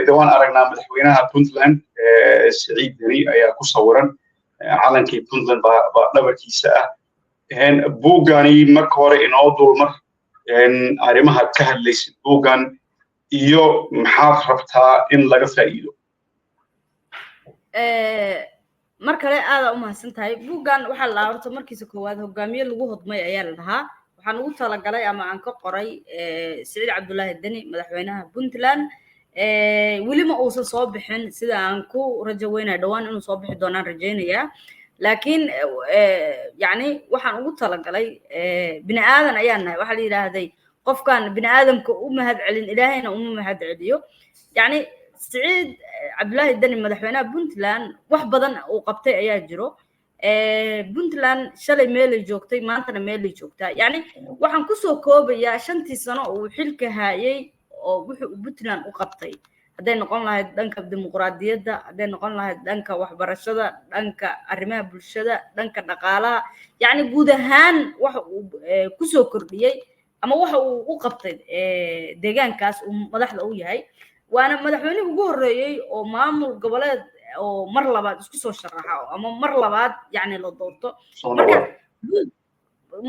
de waan aragnaa, madaxweynaha Puntland Siciid Deni ayaa ku sawiran, calankii Puntland baa dhabarkiisa ah. Buuggani marka hore inoo dulmar arrimaha ka hadlaysid buuggan iyo maxaad rabtaa in laga faa'iido. Mar kale aadaa u mahadsan tahay. Buuggan waxaa la dhahaa horta markiisa koowaad Hogaamiye Lagu Hodmay ayaa la dhahaa. Waxaan ugu talagalay ama aan ka qoray Siciid Cabdullaahi Deni, madaxweynaha Puntland. Weli ma uusan soo bixin, sida aan ku rajo weynayo dhowaan inuu soo bixi doonaan rajaynayaa. Laakiin yacni waxaan ugu talagalay, bini aadan ayaan nahay, waxaa la yidhaahday qofkan bini aadamka u mahad celin Ilaahayna uma mahad celiyo. Yacni Siciid Cabdullaahi Deni, madaxweynaha Puntland, wax badan uu qabtay ayaa jiro. Puntland shalay meelay joogtay, maantana meelay joogtaa. Yacni waxaan kusoo koobayaa 5-tii sano uu xilka hayay oo wuxuu Puntland u qabtay, hadday noqon lahayd dhanka dimuqraadiyadda, hadday noqon lahayd dhanka waxbarashada, dhanka arrimaha bulshada, dhanka dhaqaalaha, yacni guud ahaan waxa uu kusoo kordhiyey. Ama waxa uu u qabtay deegaankaas uu madaxda u yahay. Waana madaxweynihii ugu horreeyey oo maamul goboleed oo mar labaad isku soo sharaxa ama mar labaad yacni la doorto, marka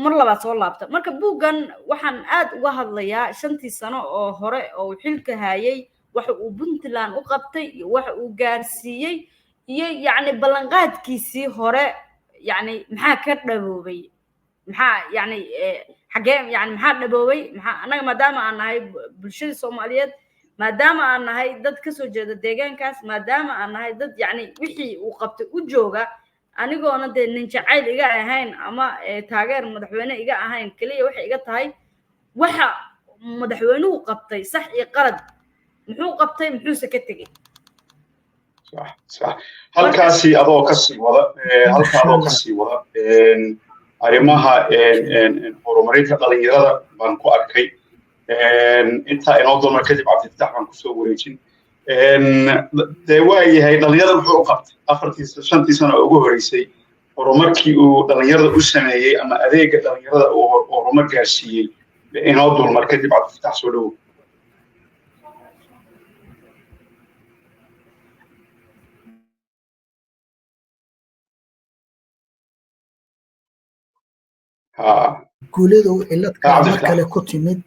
mar labaad soo laabta. Marka buuggan waxaan aad uga hadlayaa 5-tii sano oo hore oo uu xilka hayay, waxa uu Puntland u qabtay iyo waxa uu gaarsiiyey iyo yacni ballanqaadkiisii hore, yacni maxaa ka dhaboobay, maxaa yacni xagee, yani maxaa dhaboobay, maxaa annaga maadaama aan nahay bulshada Soomaaliyeed, maadaama aan nahay dad kasoo jeeda deegaankaas, maadaama aan nahay dad yacni wixii uu qabtay u jooga, anigoona dee nin jacayl iga ahayn ama taageer madaxweyne iga ahayn, keliya waxay iga tahay waxa madaxweynuhu qabtay, sax iyo qalad, muxuu qabtay, muxuuse ka tegey. Sax, halkaasi adoo ka sii wada, halka adoo ka sii wada arrimaha horumarinta dhalinyarada baan ku arkay intaa inoo dolmar. Kadib Cabdifatax baan kusoo wareejin. Dee waa yahay, dhalinyarada muxuu u qabtay 4-tii 5-tii sano oo ugu horeysay? Horumarkii uu dhalinyarada u sameeyey ama adeega dhalinyarada uu horumar gaarsiiyey inoo dulmar. Kadib Cabdifatax, soo dhowow. Guuladow, cillad kale mar kale ku timid.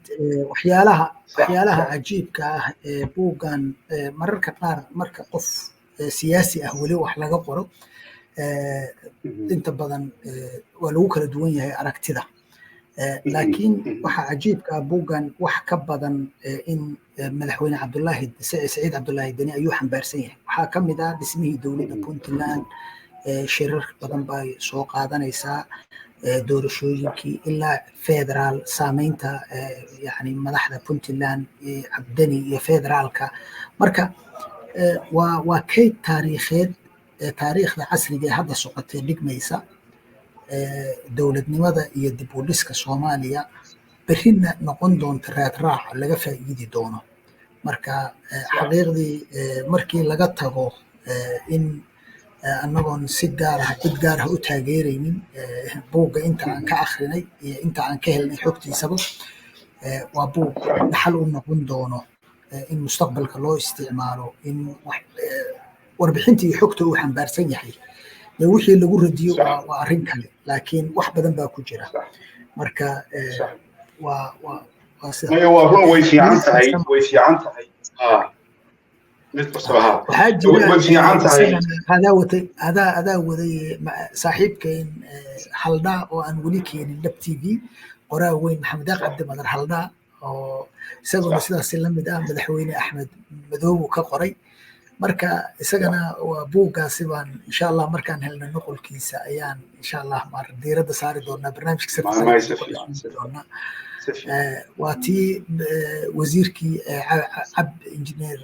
Waxyaalaha cajiibka ah ee buuggan, mararka qaar marka qof siyaasi ah weli wax laga qoro, inta badan waa lagu kala duwan yahay aragtida, laakiin waxa cajiibka ah, buuggan wax ka badan in madaxweyne Cabdullaahi Saciid Cabdullaahi Deni ayuu xambaarsan yahay. Waxaa ka mid ah dhismihii dowladda Puntland, shirar badan bay soo qaadanaysaa, doorashooyinkii ilaa federaal, saameynta yani madaxda Puntland Cabdeni iyo federaalka. Marka waa kayd taariikheed, taariikhda casriga ee hadda socotee dhigmaysa dowladnimada iyo dib u dhiska Soomaaliya, berrina noqon doonta raadraac laga faa'iidi doono. Marka xaqiiqdii, markii laga tago in annagoon si gaar ah cid gaar ah u taageeraynin, buugga inta aan ka akrinay iyo inta aan ka helnay xogtiisaba, waa buug dhaxal u noqon doono in mustaqbalka loo isticmaalo, in warbixinta iyo xogta uu xambaarsan yahay dee wixii lagu radiyo waa arrin kale, laakiin wax badan baa ku jira. Marka waa sida. Maya, waa run, way fiican tahay, way fiican tahay. Mid kastaba ha Waxaa jira way fiican tahay. Adaa watay, adaa waday, saaxiibkeen Haldhaa oo aan weli keenin Dhab TV, qoraa weyn Maxamed Daaq Cabdi Madar Haldhaa, oo isaguna sidaas la mid ah madaxweyne Axmed Madoobu ka qoray. Marka isagana waa buuggaasi baan insha Allah markaan helno nuqulkiisa ayaan insha Allah maar diiradda saari doonaa barnaamijka doonaa. Waa tii wasiirkii cab injineer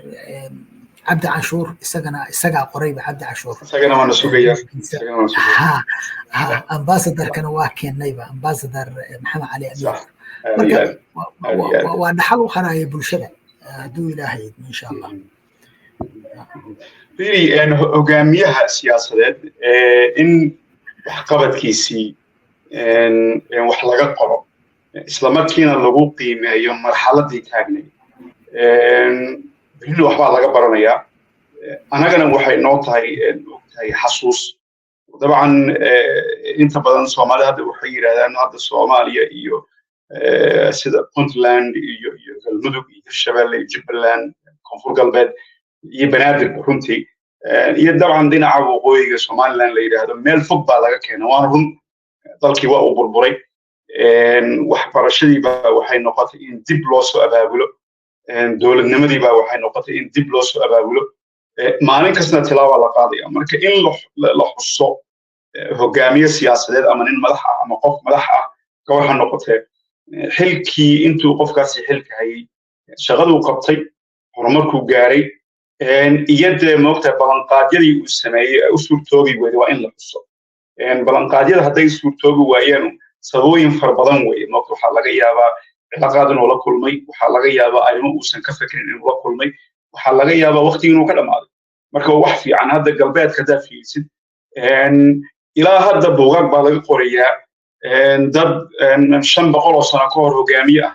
Cabdi Canshuur, isagana isagaa qorayba Cabdi Canshuur. Isagana waana sugaya. Ha, ambassadorkana waa keennayba, ambassador Maxamed Cali Amiir. Marka waa dhaxal u haraya bulshada hadduu Ilaahay idmo, insha Allah. Firi, hogaamiyaha siyaasadeed in waxqabadkiisii wax laga qoro, isla markiina lagu qiimeeyo marxaladii taagnay, berrina waxbaa laga baranayaa, annagana waxay noo tahay ogtahay xasuus. Dabcan inta badan Soomaalida hadda waxay yidhahdaan hadda Soomaaliya iyo sida Puntland iyo Galmudug iyo Hirshabelle iyo Jubbaland, Koonfur Galbeed iyo Banaadir runtii, iyo dabcan dhinaca waqooyiga Somaliland la yidhaahdo, meel fog baa laga keena. Waana run, dalkii waa uu burburay, waxbarashadii baa waxay noqotay in dib loo soo abaabulo, dowladnimadii baa waxay noqotay in dib loo soo abaabulo, maalin kastana tilaaba la qaadaya. Marka in la xuso hogaamiye siyaasadeed ama nin madax ah ama qof madax ah, gabar ha noqotee, xilkii intuu qofkaasi xilka hayay, shaqaduu qabtay, horumarkuu gaaray, iyo dee moogtahay ballanqaadyadii uu sameeyey u suurtoobi weyday, waa in la xuso. Ballanqaadyada hadday suurtoobi waayeen, sababooyin fara badan weeye moogta. Waxaa laga yaabaa cilaaqaad inuu la kulmay, waxaa laga yaabaa arrimo uusan ka fekerin inuu la kulmay, waxaa laga yaabaa waqtigii inuu ka dhammaaday. Marka wax fiican, hadda galbeedka haddaa fiirisid, ilaa hadda buugaag baa laga qorayaa. Dad 500 oo sano ka hor hogaamiye ah.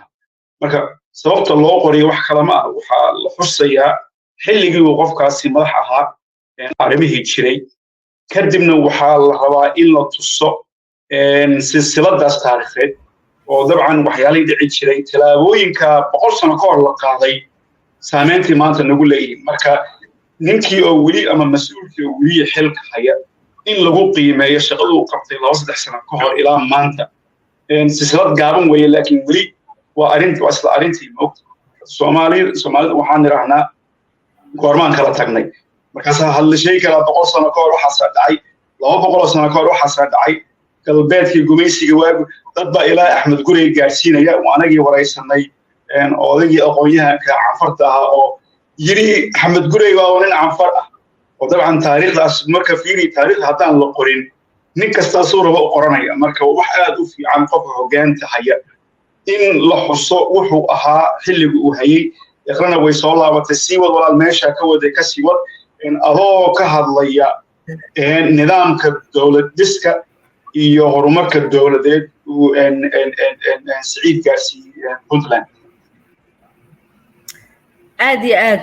Marka sababta loo qoriyo wax kale ma ah, waxaa la xusayaa xilligii uu qofkaasi madax ahaa arrimihii jiray. Kadibna waxaa la rabaa in la tuso silsiladaas taariikheed oo dabcan waxyaalihii dhici jiray, tallaabooyinka 100 sano ka hor la qaaday, saameyntii maanta nagu leeyihin. Marka ninkii oo weli ama mas-uulkii oo weli xilka haya in lagu qiimeeyo shaqaduu qabtay 2, 3 sano ka hor ilaa maanta, silsilad gaaban weeye, laakiin weli waa arrin, waa isla arrintii, moogta. Soomaalida waxaan idhaahnaa goormaan kala tagnay, markaasaa hadla sheegi karaa 100 sano ka hor waxaasaa dhacay, 200 sano ka hor waxaasaa dhacay, galbeedkii gumaysiga waagu dad baa ilaa Axmed Gurey gaadhsiinaya. Anagii waraysanay odaygii aqoon-yahanka Canfarta ahaa oo yiri Axmed Gurey waa nin Canfar ah, oo dabcan taariikhdaas marka fiiri, taariikhda haddaan la qorin nin kastaa suu raba u qoranaya. Marka wax aad u fiican qofka hoggaanta haya in la xuso wuxuu ahaa xilliga uu hayay. Iqrana way soo laabatay. Sii wad walaal, meesha ka waday, ka sii wad, adoo ka hadlaya nidaamka dowlad dhiska iyo horumarka dowladeed uu Siciid gaarsiiyey Puntland. Aad iyo aad,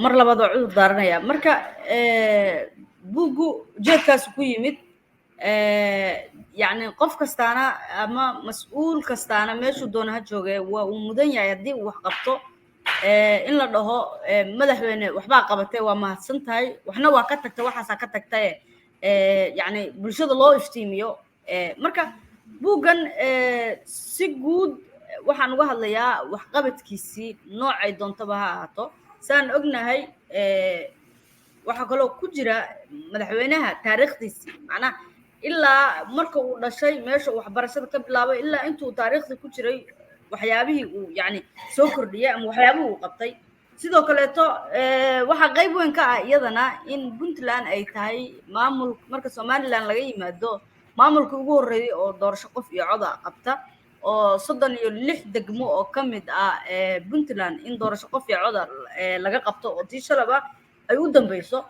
mar labaad oo cudur daaranaya. Marka buuggu ujeedkaasu ku yimid, yacni qof kastaana ama mas-uul kastaana meeshuu doona ha jooge, waa uu mudan yahay haddii uu wax qabto in la dhaho madaxweyne, waxbaa qabatay, waa mahadsan tahay, waxna waa ka tagtay, waxaasaa ka tagtaye, yacni bulshada loo iftiimiyo. Marka buuggan si guud waxaan uga hadlayaa waxqabadkiisii noocay doontaba ha ahaato. Saan ognahay, waxaa kaloo ku jira madaxweynaha taariikhdiisii, macnaha ilaa marka uu dhashay, meesha uu waxbarashada ka bilaabay, ilaa intuu taariikhdii ku jiray, waxyaabihii uu yacni soo kordhiyey ama waxyaabihii uu qabtay. Sidoo kaleeto waxaa qayb weyn ka ah iyadana in Puntland ay tahay maamul, marka Somaliland laga yimaado, maamulka ugu horreeyay oo doorasho qof iyo coda qabta, oo 36 degmo oo ka mid ah Puntland in doorasho qof iyo coda laga qabto, oo tii shalaba ay u dambeyso.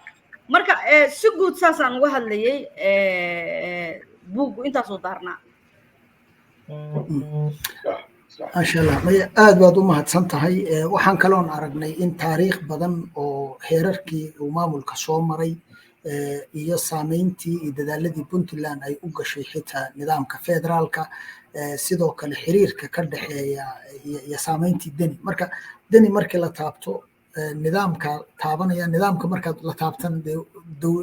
Marka si guud saasaan uga hadlayay, buuggu intaasuu daarnaa. Maasha Allah, maya, aad baad u mahadsan tahay. Waxaan kaloon aragnay in taariikh badan oo heerarkii uu maamulka soo maray iyo saameyntii iyo dadaaladii Puntland ay u gashay xitaa nidaamka federaalka, sidoo kale xiriirka ka dhexeeya iyo saameyntii Deni. Marka Deni markii la taabto, nidaamka taabanaya, nidaamka markaad la taabtan dee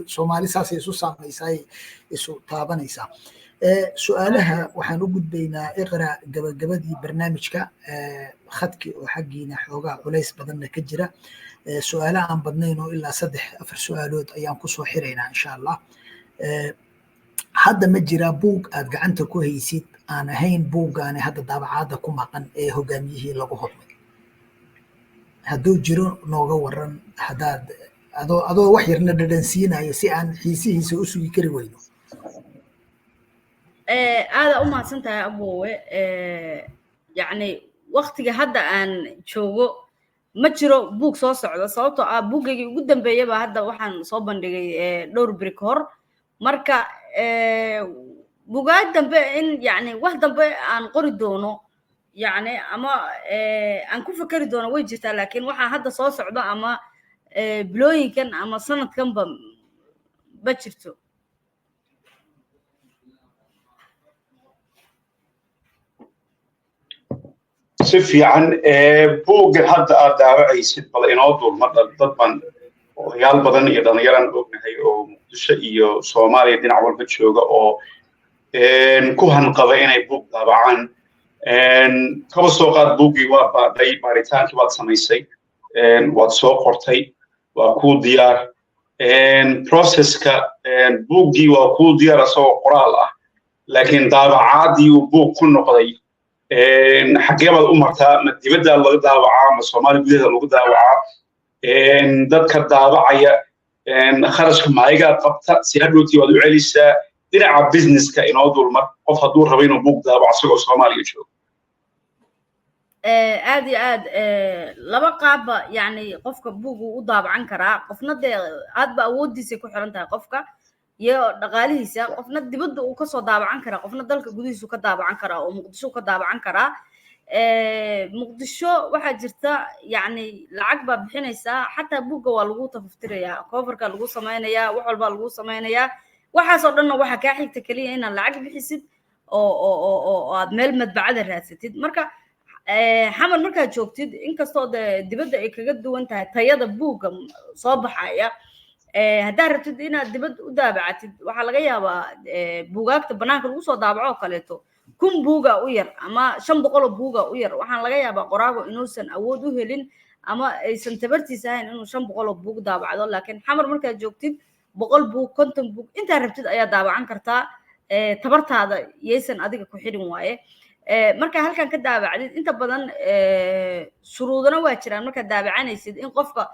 Soomaali saasay isu saamaysaa, isu taabanaysaa. Su-aalaha waxaan u gudbaynaa, Iqra, gabagabadii barnaamijka, khadkii oo xaggiina xoogaa culays badanna ka jira. Su-aalaha aan badnayn oo ilaa 3, 4 su-aalood ayaan kusoo xiraynaa insha Allah. Hadda ma jiraa buug aad gacanta ku haysid aan ahayn buuggaani hadda daabacaadda ku maqan ee hogaamiyihii lagu hodmay? Hadduu jiro nooga waran, haddaad adoo wax yarna dhadhansiinayo si aan xiisihiisa u sugi kari weyno. Aada u mahadsan tahay aboowe. Yacni waktiga hadda aan joogo ma jiro buug soo socda, sababtoo ah buuggaygii ugu dambeeyaba hadda waxaan soo bandhigay dhowr beri ka hor. Marka buugaag dambe in yacni wax dambe aan qori doono, yacni ama aan ku fekeri doono, way jirtaa, laakiin waxaa hadda soo socda ama bilooyinkan ama sanadkanba ma jirto. Si fiican. Buuggan hadda aad daawacaysid bal inoo dulma. Dad baan, odayaal badan iyo dhallinyaraan ognahay oo Muqdisho iyo Soomaaliya dhinac walba jooga oo ku hanqaba inay buug daabacaan. Kaba soo qaad buuggii waa baadhay, baaritaankii waad samaysay, waad soo qortay, waa kuu diyaar. Processka buuggii waa kuu diyaar asagoo qoraal ah, laakiin daabacaadii uu buug ku noqday xaggee baad u martaa? Ma dibaddaa laga daawacaa, ma Soomaaliya gudaheeda lagu daawacaa? Dadka daawacaya kharashka maayagaa qabta si hadhowtii waad u celisaa? Dhinaca businesska inoo dulmar, qof hadduu rabo inuu buug daawaco isagoo Soomaaliya joogo. Aad iyo aad, laba qaabba yacni qofka buug uu u daabacan karaa. Qofna dee aadba awooddiisay ku xiran tahay qofka. Iyo dhaqaalihiisa, qofna dibadda uu kasoo daabacan karaa, qofna dalka gudihiisu ka daabacan karaa oo Muqdisho ka daabacan karaa. Muqdisho waxaa jirta, yacni, lacag baa bixinaysaa, xataa buugga waa lagu tafaftirayaa, coverka lagu samaynayaa, wax walbaa lagu samaynayaa. Waxaasoo dhanna waxaa kaa xigta keliya inaad lacag bixisid oo aad meel madbacada raadsatid. Marka Xamar markaad joogtid, inkastoo de dibadda ay kaga duwan tahay tayada buugga soo baxaya, haddaad rabtid inaad dibad u daabacatid, waxaa laga yaabaa buugaagta banaanka lagu soo daabaco oo kaleeto 1000 buuga u yar ama 500 oo buuga u yar. Waxaan laga yaabaa qoraago inuusan awood u helin ama aysan tabartiisa ahayn inuu 500 oo buug daabacdo. Laakiin Xamar markaad joogtid, 100 buug, 50 buug, intaa rabtid ayaa daabacan kartaa, tabartaada yaysan adiga ku xidhin waaye. Marka halkan ka daabacdid, inta badan shuruudana waa jiraan markaad daabacanaysid, in qofka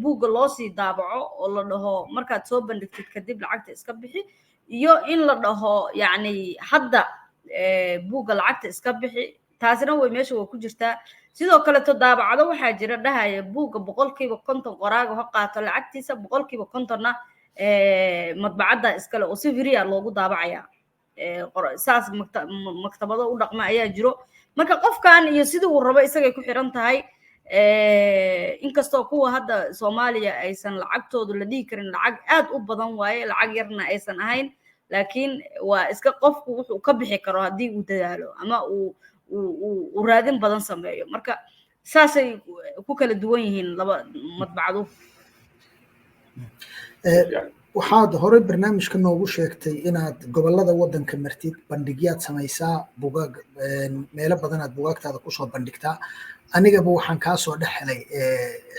buugga loo sii daabaco oo la dhaho markaad soo bandhigtid kadib lacagta iska bixi, iyo in la dhaho, yacni, hadda buugga lacagta iska bixi. Taasina way meesha way ku jirtaa. Sidoo kaleto daabacdo waxaa jira dhahaya buugga 50% qoraaga ha qaato lacagtiisa, 50%-na madbacadda iskale, oo si free ah loogu daabacaya. Saas maktabado u dhaqma ayaa jiro. Marka qofkan iyo sidii uu rabo isagay ku xiran tahay. Inkastoo kuwa hadda Soomaaliya aysan lacagtoodu la dhihi karin lacag aad u badan waaye, lacag yarna aysan ahayn, laakiin waa iska qofku wuxuu ka bixi karo haddii uu dadaalo ama uu raadin badan sameeyo. Marka saasay ku kala duwan yihiin laba madbacdu. Waxaad horey barnaamijka noogu sheegtay inaad gobolada waddanka martid, bandhigyaad samaysaa, bugaag meelo badanaad bugaagtaada kusoo bandhigtaa. Anigaba waxaan kaa soo dhex helay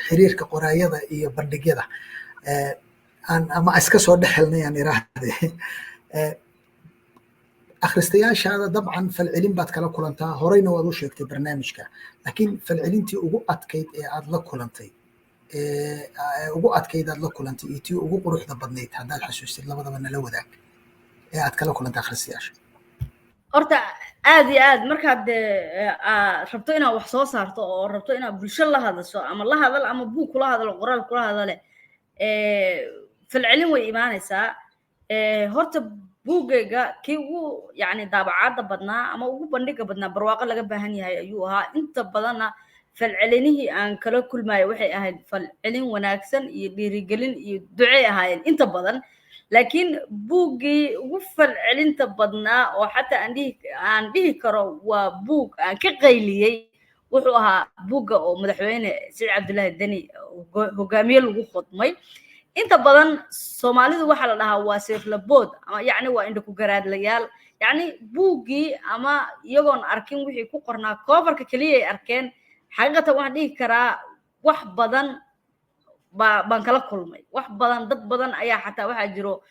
xiriirka qoraayada iyo bandhigyada ama iska soo dhex helnay aan iraahde. Akhristayaashaada dabcan falcelin baad kala kulantaa, horeyna waad u sheegtay barnaamijka, laakiin falcelintii ugu adkayd ee aad la kulantay, ugu adkayd aad la kulantay iyo tii ugu quruxda badnayd, haddaad xasuustid, labadaba nala wadaag, ee aad kala kulantay akhristayaasha. Horta aad iyo aad, markaad rabto inaad wax soo saarto oo rabto inaad bulsho la hadasho, ama la hadal ama buug kula hadalo, qoraal kula hadale, falcelin way imaanaysaa. Horta buuggayga kii ugu, yacni, daabacaadda badnaa ama ugu bandhiga badnaa Barwaaqo Laga Baahan Yahay ayuu ahaa. Inta badanna falcelinihii aan kala kulmayo waxay ahayd falcelin wanaagsan iyo dhiirigelin iyo ducey ahaayeen inta badan. Laakiin buuggii ugu falcelinta badnaa oo xataa aan dhihi karo waa buug aan ka qayliyey wuxuu ahaa buugga oo madaxweyne Siciid Cabdullaahi Deni, Hogaamiye Lagu Khodmay. Inta badan Soomaalidu waxaa la dhahaa waa seeflabood ama, yacni, waa indha ku garaadlayaal. Yacni, buuggii ama iyagoon arkin wixii ku qornaa, coverka keliya ay arkeen. Xaqiiqatan waxaan dhihi karaa wax badan baan kala kulmay, wax badan. Dad badan ayaa xataa waxaa jiro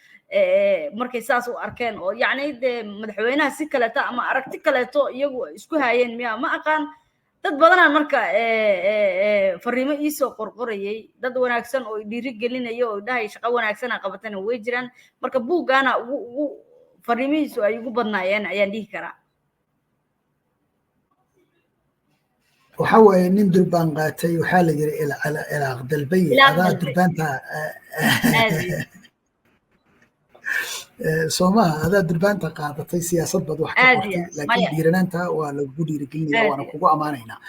markay saas u arkeen oo, yacni, dee madaxweynaha si kaleeto ama aragti kaleeto iyagu isku haayeen miya, ma aqaan. Dad badanaa marka fariimo iisoo qorqorayay, dad wanaagsan oo dhiiri gelinaya oo dhahay shaqo wanaagsana qabatana way jiraan. Marka buuggaana ugu fariimihiisu ay ugu badnaayeen ayaan dhihi karaa. Waxa waaye nin durbaan qaatay, waxaa la yiri ilaaq dalbay adaa durbaanta soomaha, adaa durbaanta qaadatay, siyaasad baad wax ka qortay, laakiin dhiiranaanta waa lagugu dhiirigelinaya, waana kugu ammaanaynaa.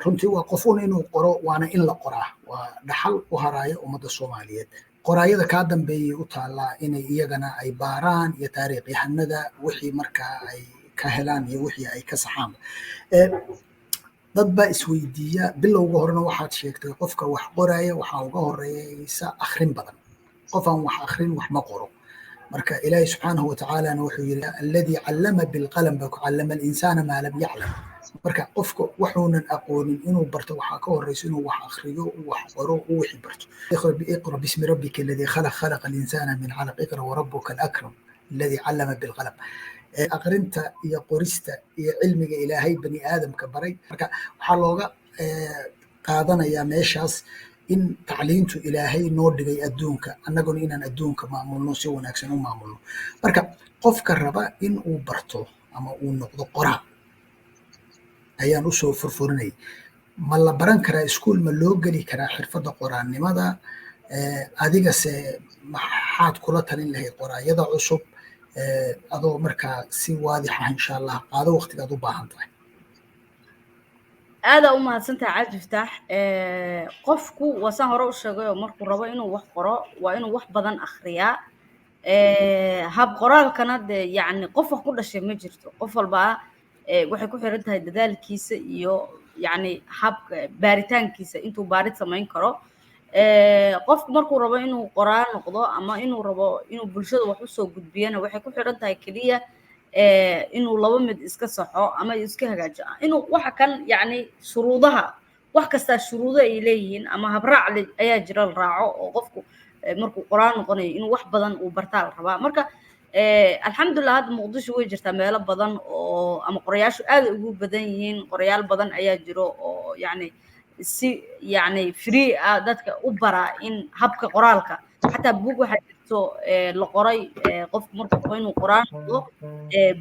Runtii waa qof un inuu qoro, waana in la qoraa, waa dhaxal u haraayo ummadda Soomaaliyeed. Qoraayada kaa dambeeyay u taallaa inay iyagana ay baaraan iyo taariikhyahanada wixii markaa ay ka helaan iyo wixii ay ka saxaan. Dad baa isweydiiya, bilowga horena waxaad sheegtay qofka wax qoraya waxaa uga horeysa akhrin badan, qof aan wax akhrin wax ma qoro. Marka Ilaahi subxaanahu watacaalana wuxuu yiri alladii callama bilqalam baa ku callama alinsaana maa lam yaclam. Marka qofka waxuunan aqoonin inuu barto waxaa ka horeysa inuu wax akhriyo, uu wax qoro, uu wixii barto. Iqra bismi rabbika alladii khalaq, khalaqa alinsaana min calaq, iqra warabuka alakram alladii callama bilqalam. Aqrinta iyo qorista iyo cilmiga Ilaahay bani aadamka baray, marka waxaa looga qaadanayaa meeshaas in tacliintu Ilaahay noo dhigay adduunka, annaguna inaan adduunka maamulno, si wanaagsan u maamulno. Marka qofka raba in uu barto ama uu noqdo qoraa ayaan usoo furfurinayay, ma la baran karaa? Iskuul ma loo geli karaa xirfadda qoraannimada? Adigase maxaad kula talin lahayd qoraayada cusub, adoo markaa si waadix ah, insha Allah, qaado waqtigaad u baahan tahay? Aadaa u mahadsantahay, Cabdifataax. Qofku waa saan hore u sheegayoo, markuu rabo inuu wax qoro waa inuu wax badan akhriyaa. Hab qoraalkana dee yacni qof wax ku dhashay ma jirto. Qof walbaa waxay ku xiran tahay dadaalkiisa iyo yacni habka baaritaankiisa, intuu baarid samayn karo. Qofku markuu rabo inuu qoraal noqdo ama inuu rabo inuu bulshada wax usoo gudbiyana, waxay ku xiran tahay keliya inuu laba mid iska saxo ama iska hagaajo, inuu waxa kan yacni shuruudaha, wax kastaa shuruudo ay leeyihiin ama habraac ayaa jira la raaco, oo qofku markuu qoraal noqonayo inuu wax badan uu bartaa la rabaa. Marka alxamdulilah, hadda Muqdisho way jirtaa meelo badan oo ama qorayaashu aad ugu badan yihiin. Qorayaal badan ayaa jiro oo yacni si yacni free ah dadka u baraa in habka qoraalka. Xataa buug waxaa jirto la qoray, qofku markuu rabo inuu qoraal noqdo,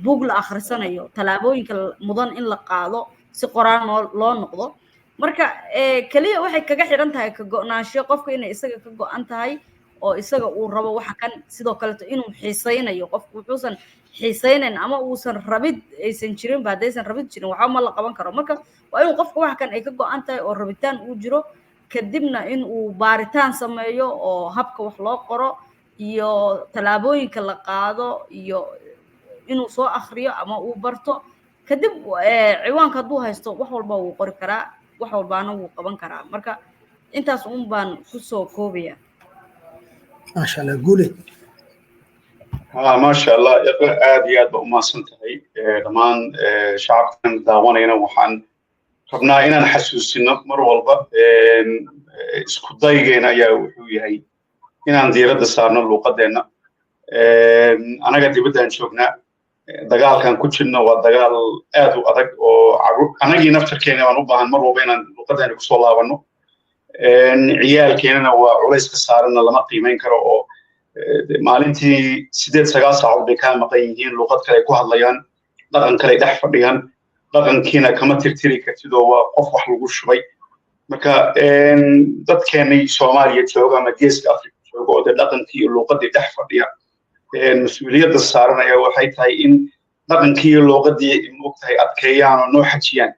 buug la akhrisanayo, tallaabooyinka mudan in la qaado si qoraal noo loo noqdo. Marka keliya waxay kaga xiran tahay ka go'naansho qofka, inay isaga ka go'an tahay oo isaga uu rabo waxa kan, sidoo kaleeto inuu xiisaynayo. Qofku wuxuusan xiisaynayn ama uusan rabid aysan jirinba, haddaysan rabid jirin waxba ma la qaban karo. Marka waa inuu qofka waxa kan ay ka go'an tahay oo rabitaan uu jiro, kadibna in uu baaritaan sameeyo oo habka wax loo qoro iyo tallaabooyinka la qaado iyo inuu soo akhriyo ama uu barto. Kadib ciwaanka hadduu haysto, wax walba wuu qori karaa, wax walbaana wuu qaban karaa. Marka intaas un baan kusoo koobaya. Maasha Allah, Guuled. Maasha Allah, Iqra, aad iyo aad ba umahadsan tahay. Dhammaan shacabkan daawanayna waxaan rabnaa inaan xasuusino mar walba, isku daygeena ayaa wuxuu yahay inaan diiradda saarno luuqadeenna. Anaga dibaddaan joognaa, dagaalkan ku jirno waa dagaal aad u adag, oo anagii naftarkeena baan u baahan mar walba inaan luuqaddeena kusoo laabanno. Ciyaalkeenana waa culays ka saaranna lama qiimayn karo, oo maalintii 8, 9 saacadood bay kaa maqan yihiin, luuqad kale ay ku hadlayaan, dhaqan kale ay dhex fadhiyaan, dhaqankiina kama tirtiri kartid oo waa qof wax lagu shubay. Marka dadkeenay Soomaaliya jooga ama Geeska Afrika jooga oo dee dhaqankii iyo luuqaddii dhex fadhiya, mas-uuliyadda saaran ayaa waxay tahay in dhaqankii iyo luuqaddii, moogtahay, adkeeyaan oo noo xajiyaan,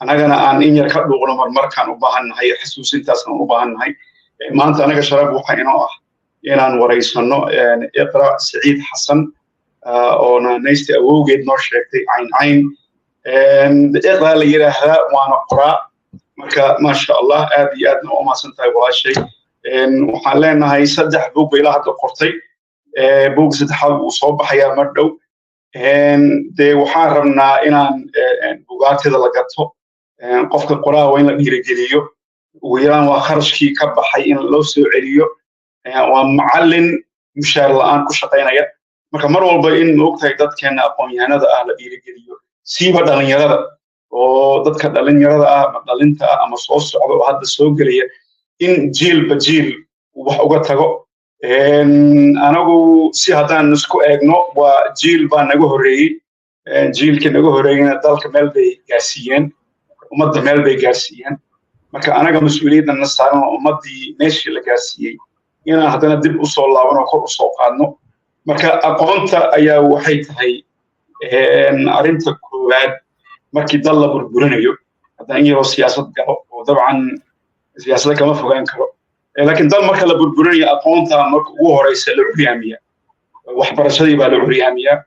annagana aan in yar ka dhuuqno marmarkaan u baahan nahay, xasuusintaasna u baahan nahay. Maanta anaga sharaf waxa inoo ah inaan waraysano Iqra Siciid Xasan, oo naanaysta awowgeed noo sheegtay Cayn Cayn Iqra la yidhaahdaa, waana qoraa. Marka maasha Allah, aad iyo aadna u mahadsan tahay walaashay. Waxaan leenahay saddex buug bay ilaa hadda qortay, buug saddexaad wuu soo baxayaa mar dhow. Dee waxaan rabnaa inaan bugaagteeda la gato. Qofka qoraa waa in la dhiirigeliyo, ugu yaraan waa kharashkii ka baxay in loo soo celiyo. Waa macallin mushaar la'aan ku shaqaynaya. Marka mar walba in, moogtahay, dadkeena aqoon-yahanada ah la dhiirigeliyo, siiba dhalinyarada, oo dadka dhalinyarada ah ama dhalinta ah ama soo socda oo hadda soo gelaya, in jiilba jiil wax uga tago. Anagu si haddaan isku eegno, waa jiil baa naga horreeyey. Jiilkii naga horreeyeyna dalka meel bay gaarsiiyeen, ummadda meel bay gaarsiiyeen. Marka anaga mas-uuliyadda na saaran oo ummaddii meeshii la gaarsiiyey inaan haddana dib usoo laaban oo kor usoo qaadno. Marka aqoonta ayaa waxay tahay arrinta koowaad markii dal la burburinayo. Haddaan in yaroo siyaasad galo, oo dabcan siyaasadda kama fogaan karo, laakiin dal marka la burburinayo, aqoonta marka ugu horeysa la curyaamiya, waxbarashadii baa la curyaamiyaa,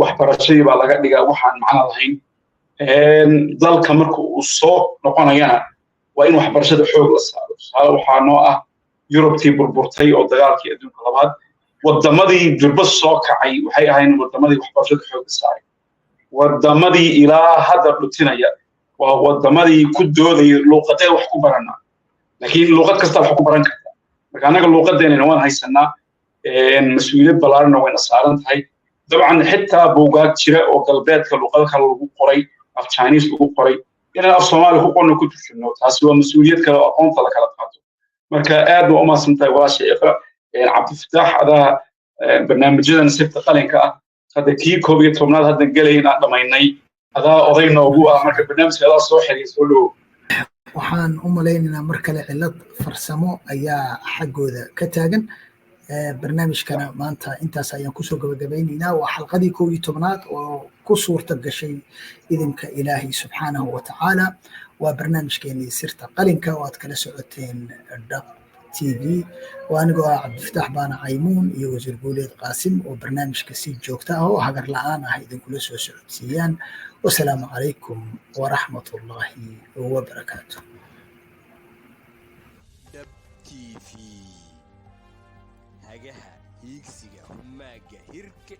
waxbarashadii baa laga dhigaa waxaan macno lahayn. Dalka marka uu soo noqonayana waa in waxbarashada xoog la saaro. Tusaale waxaa noo ah Yurubtii burburtay oo dagaalkii adduunka labaad, waddamadii durba soo kacay waxay ahayn waddamadii waxbarashada xoogga saaray. Waddamadii ilaa hadda dhutinaya waa waddamadii ku doodaya luuqadee wax ku baranaa, laakiin luuqad kasta wax ku baran kartaa. Marka annaga luuqadeenina waan haysanaa, mas-uuliyad ballaarana wayna saaran tahay. Dabcan xitaa buugaag jira oo galbeedka luuqado kale lagu qoray, af Chinese lagu qoray, inaan af Soomaali ku qorno, ku turjumno, taasi waa mas-uuliyad kale oo aqoonta la kala qaato. Marka aad baa u mahadsan tahay walaasha Iqra. Cabdifataax, adaa barnaamijyadan Sirta Qalinka ah hadda kii 11aad haddan gelay inaan dhamaynay, adaa oday noogu ah. Marka barnaamijka adaa soo xiriya, soo dhowow. Waxaan u malaynaynaa mar kale cillad farsamo ayaa xaggooda ka taagan. Barnaamijkana maanta intaas ayaan kusoo gabagabaynaynaa. Waa xalqadii 11aad oo ku suurta gashay idinka Ilaahay subxaanahu wa tacaala. Waa barnaamijkeenii Sirta Qalinka oo aad kala socoteen Dhab TV, oo anigoo ah Cabdifataax Baana Caymuun iyo Wasiir Guuleed Qaasim oo barnaamijka si joogta ah oo hagar la-aan ah idinkula soo socodsiiyaan. Wasalaamu calaykum waraxmat ullaahi wabarakaatu. Dhab TV, hagaha hiigsiga humaaga hirka.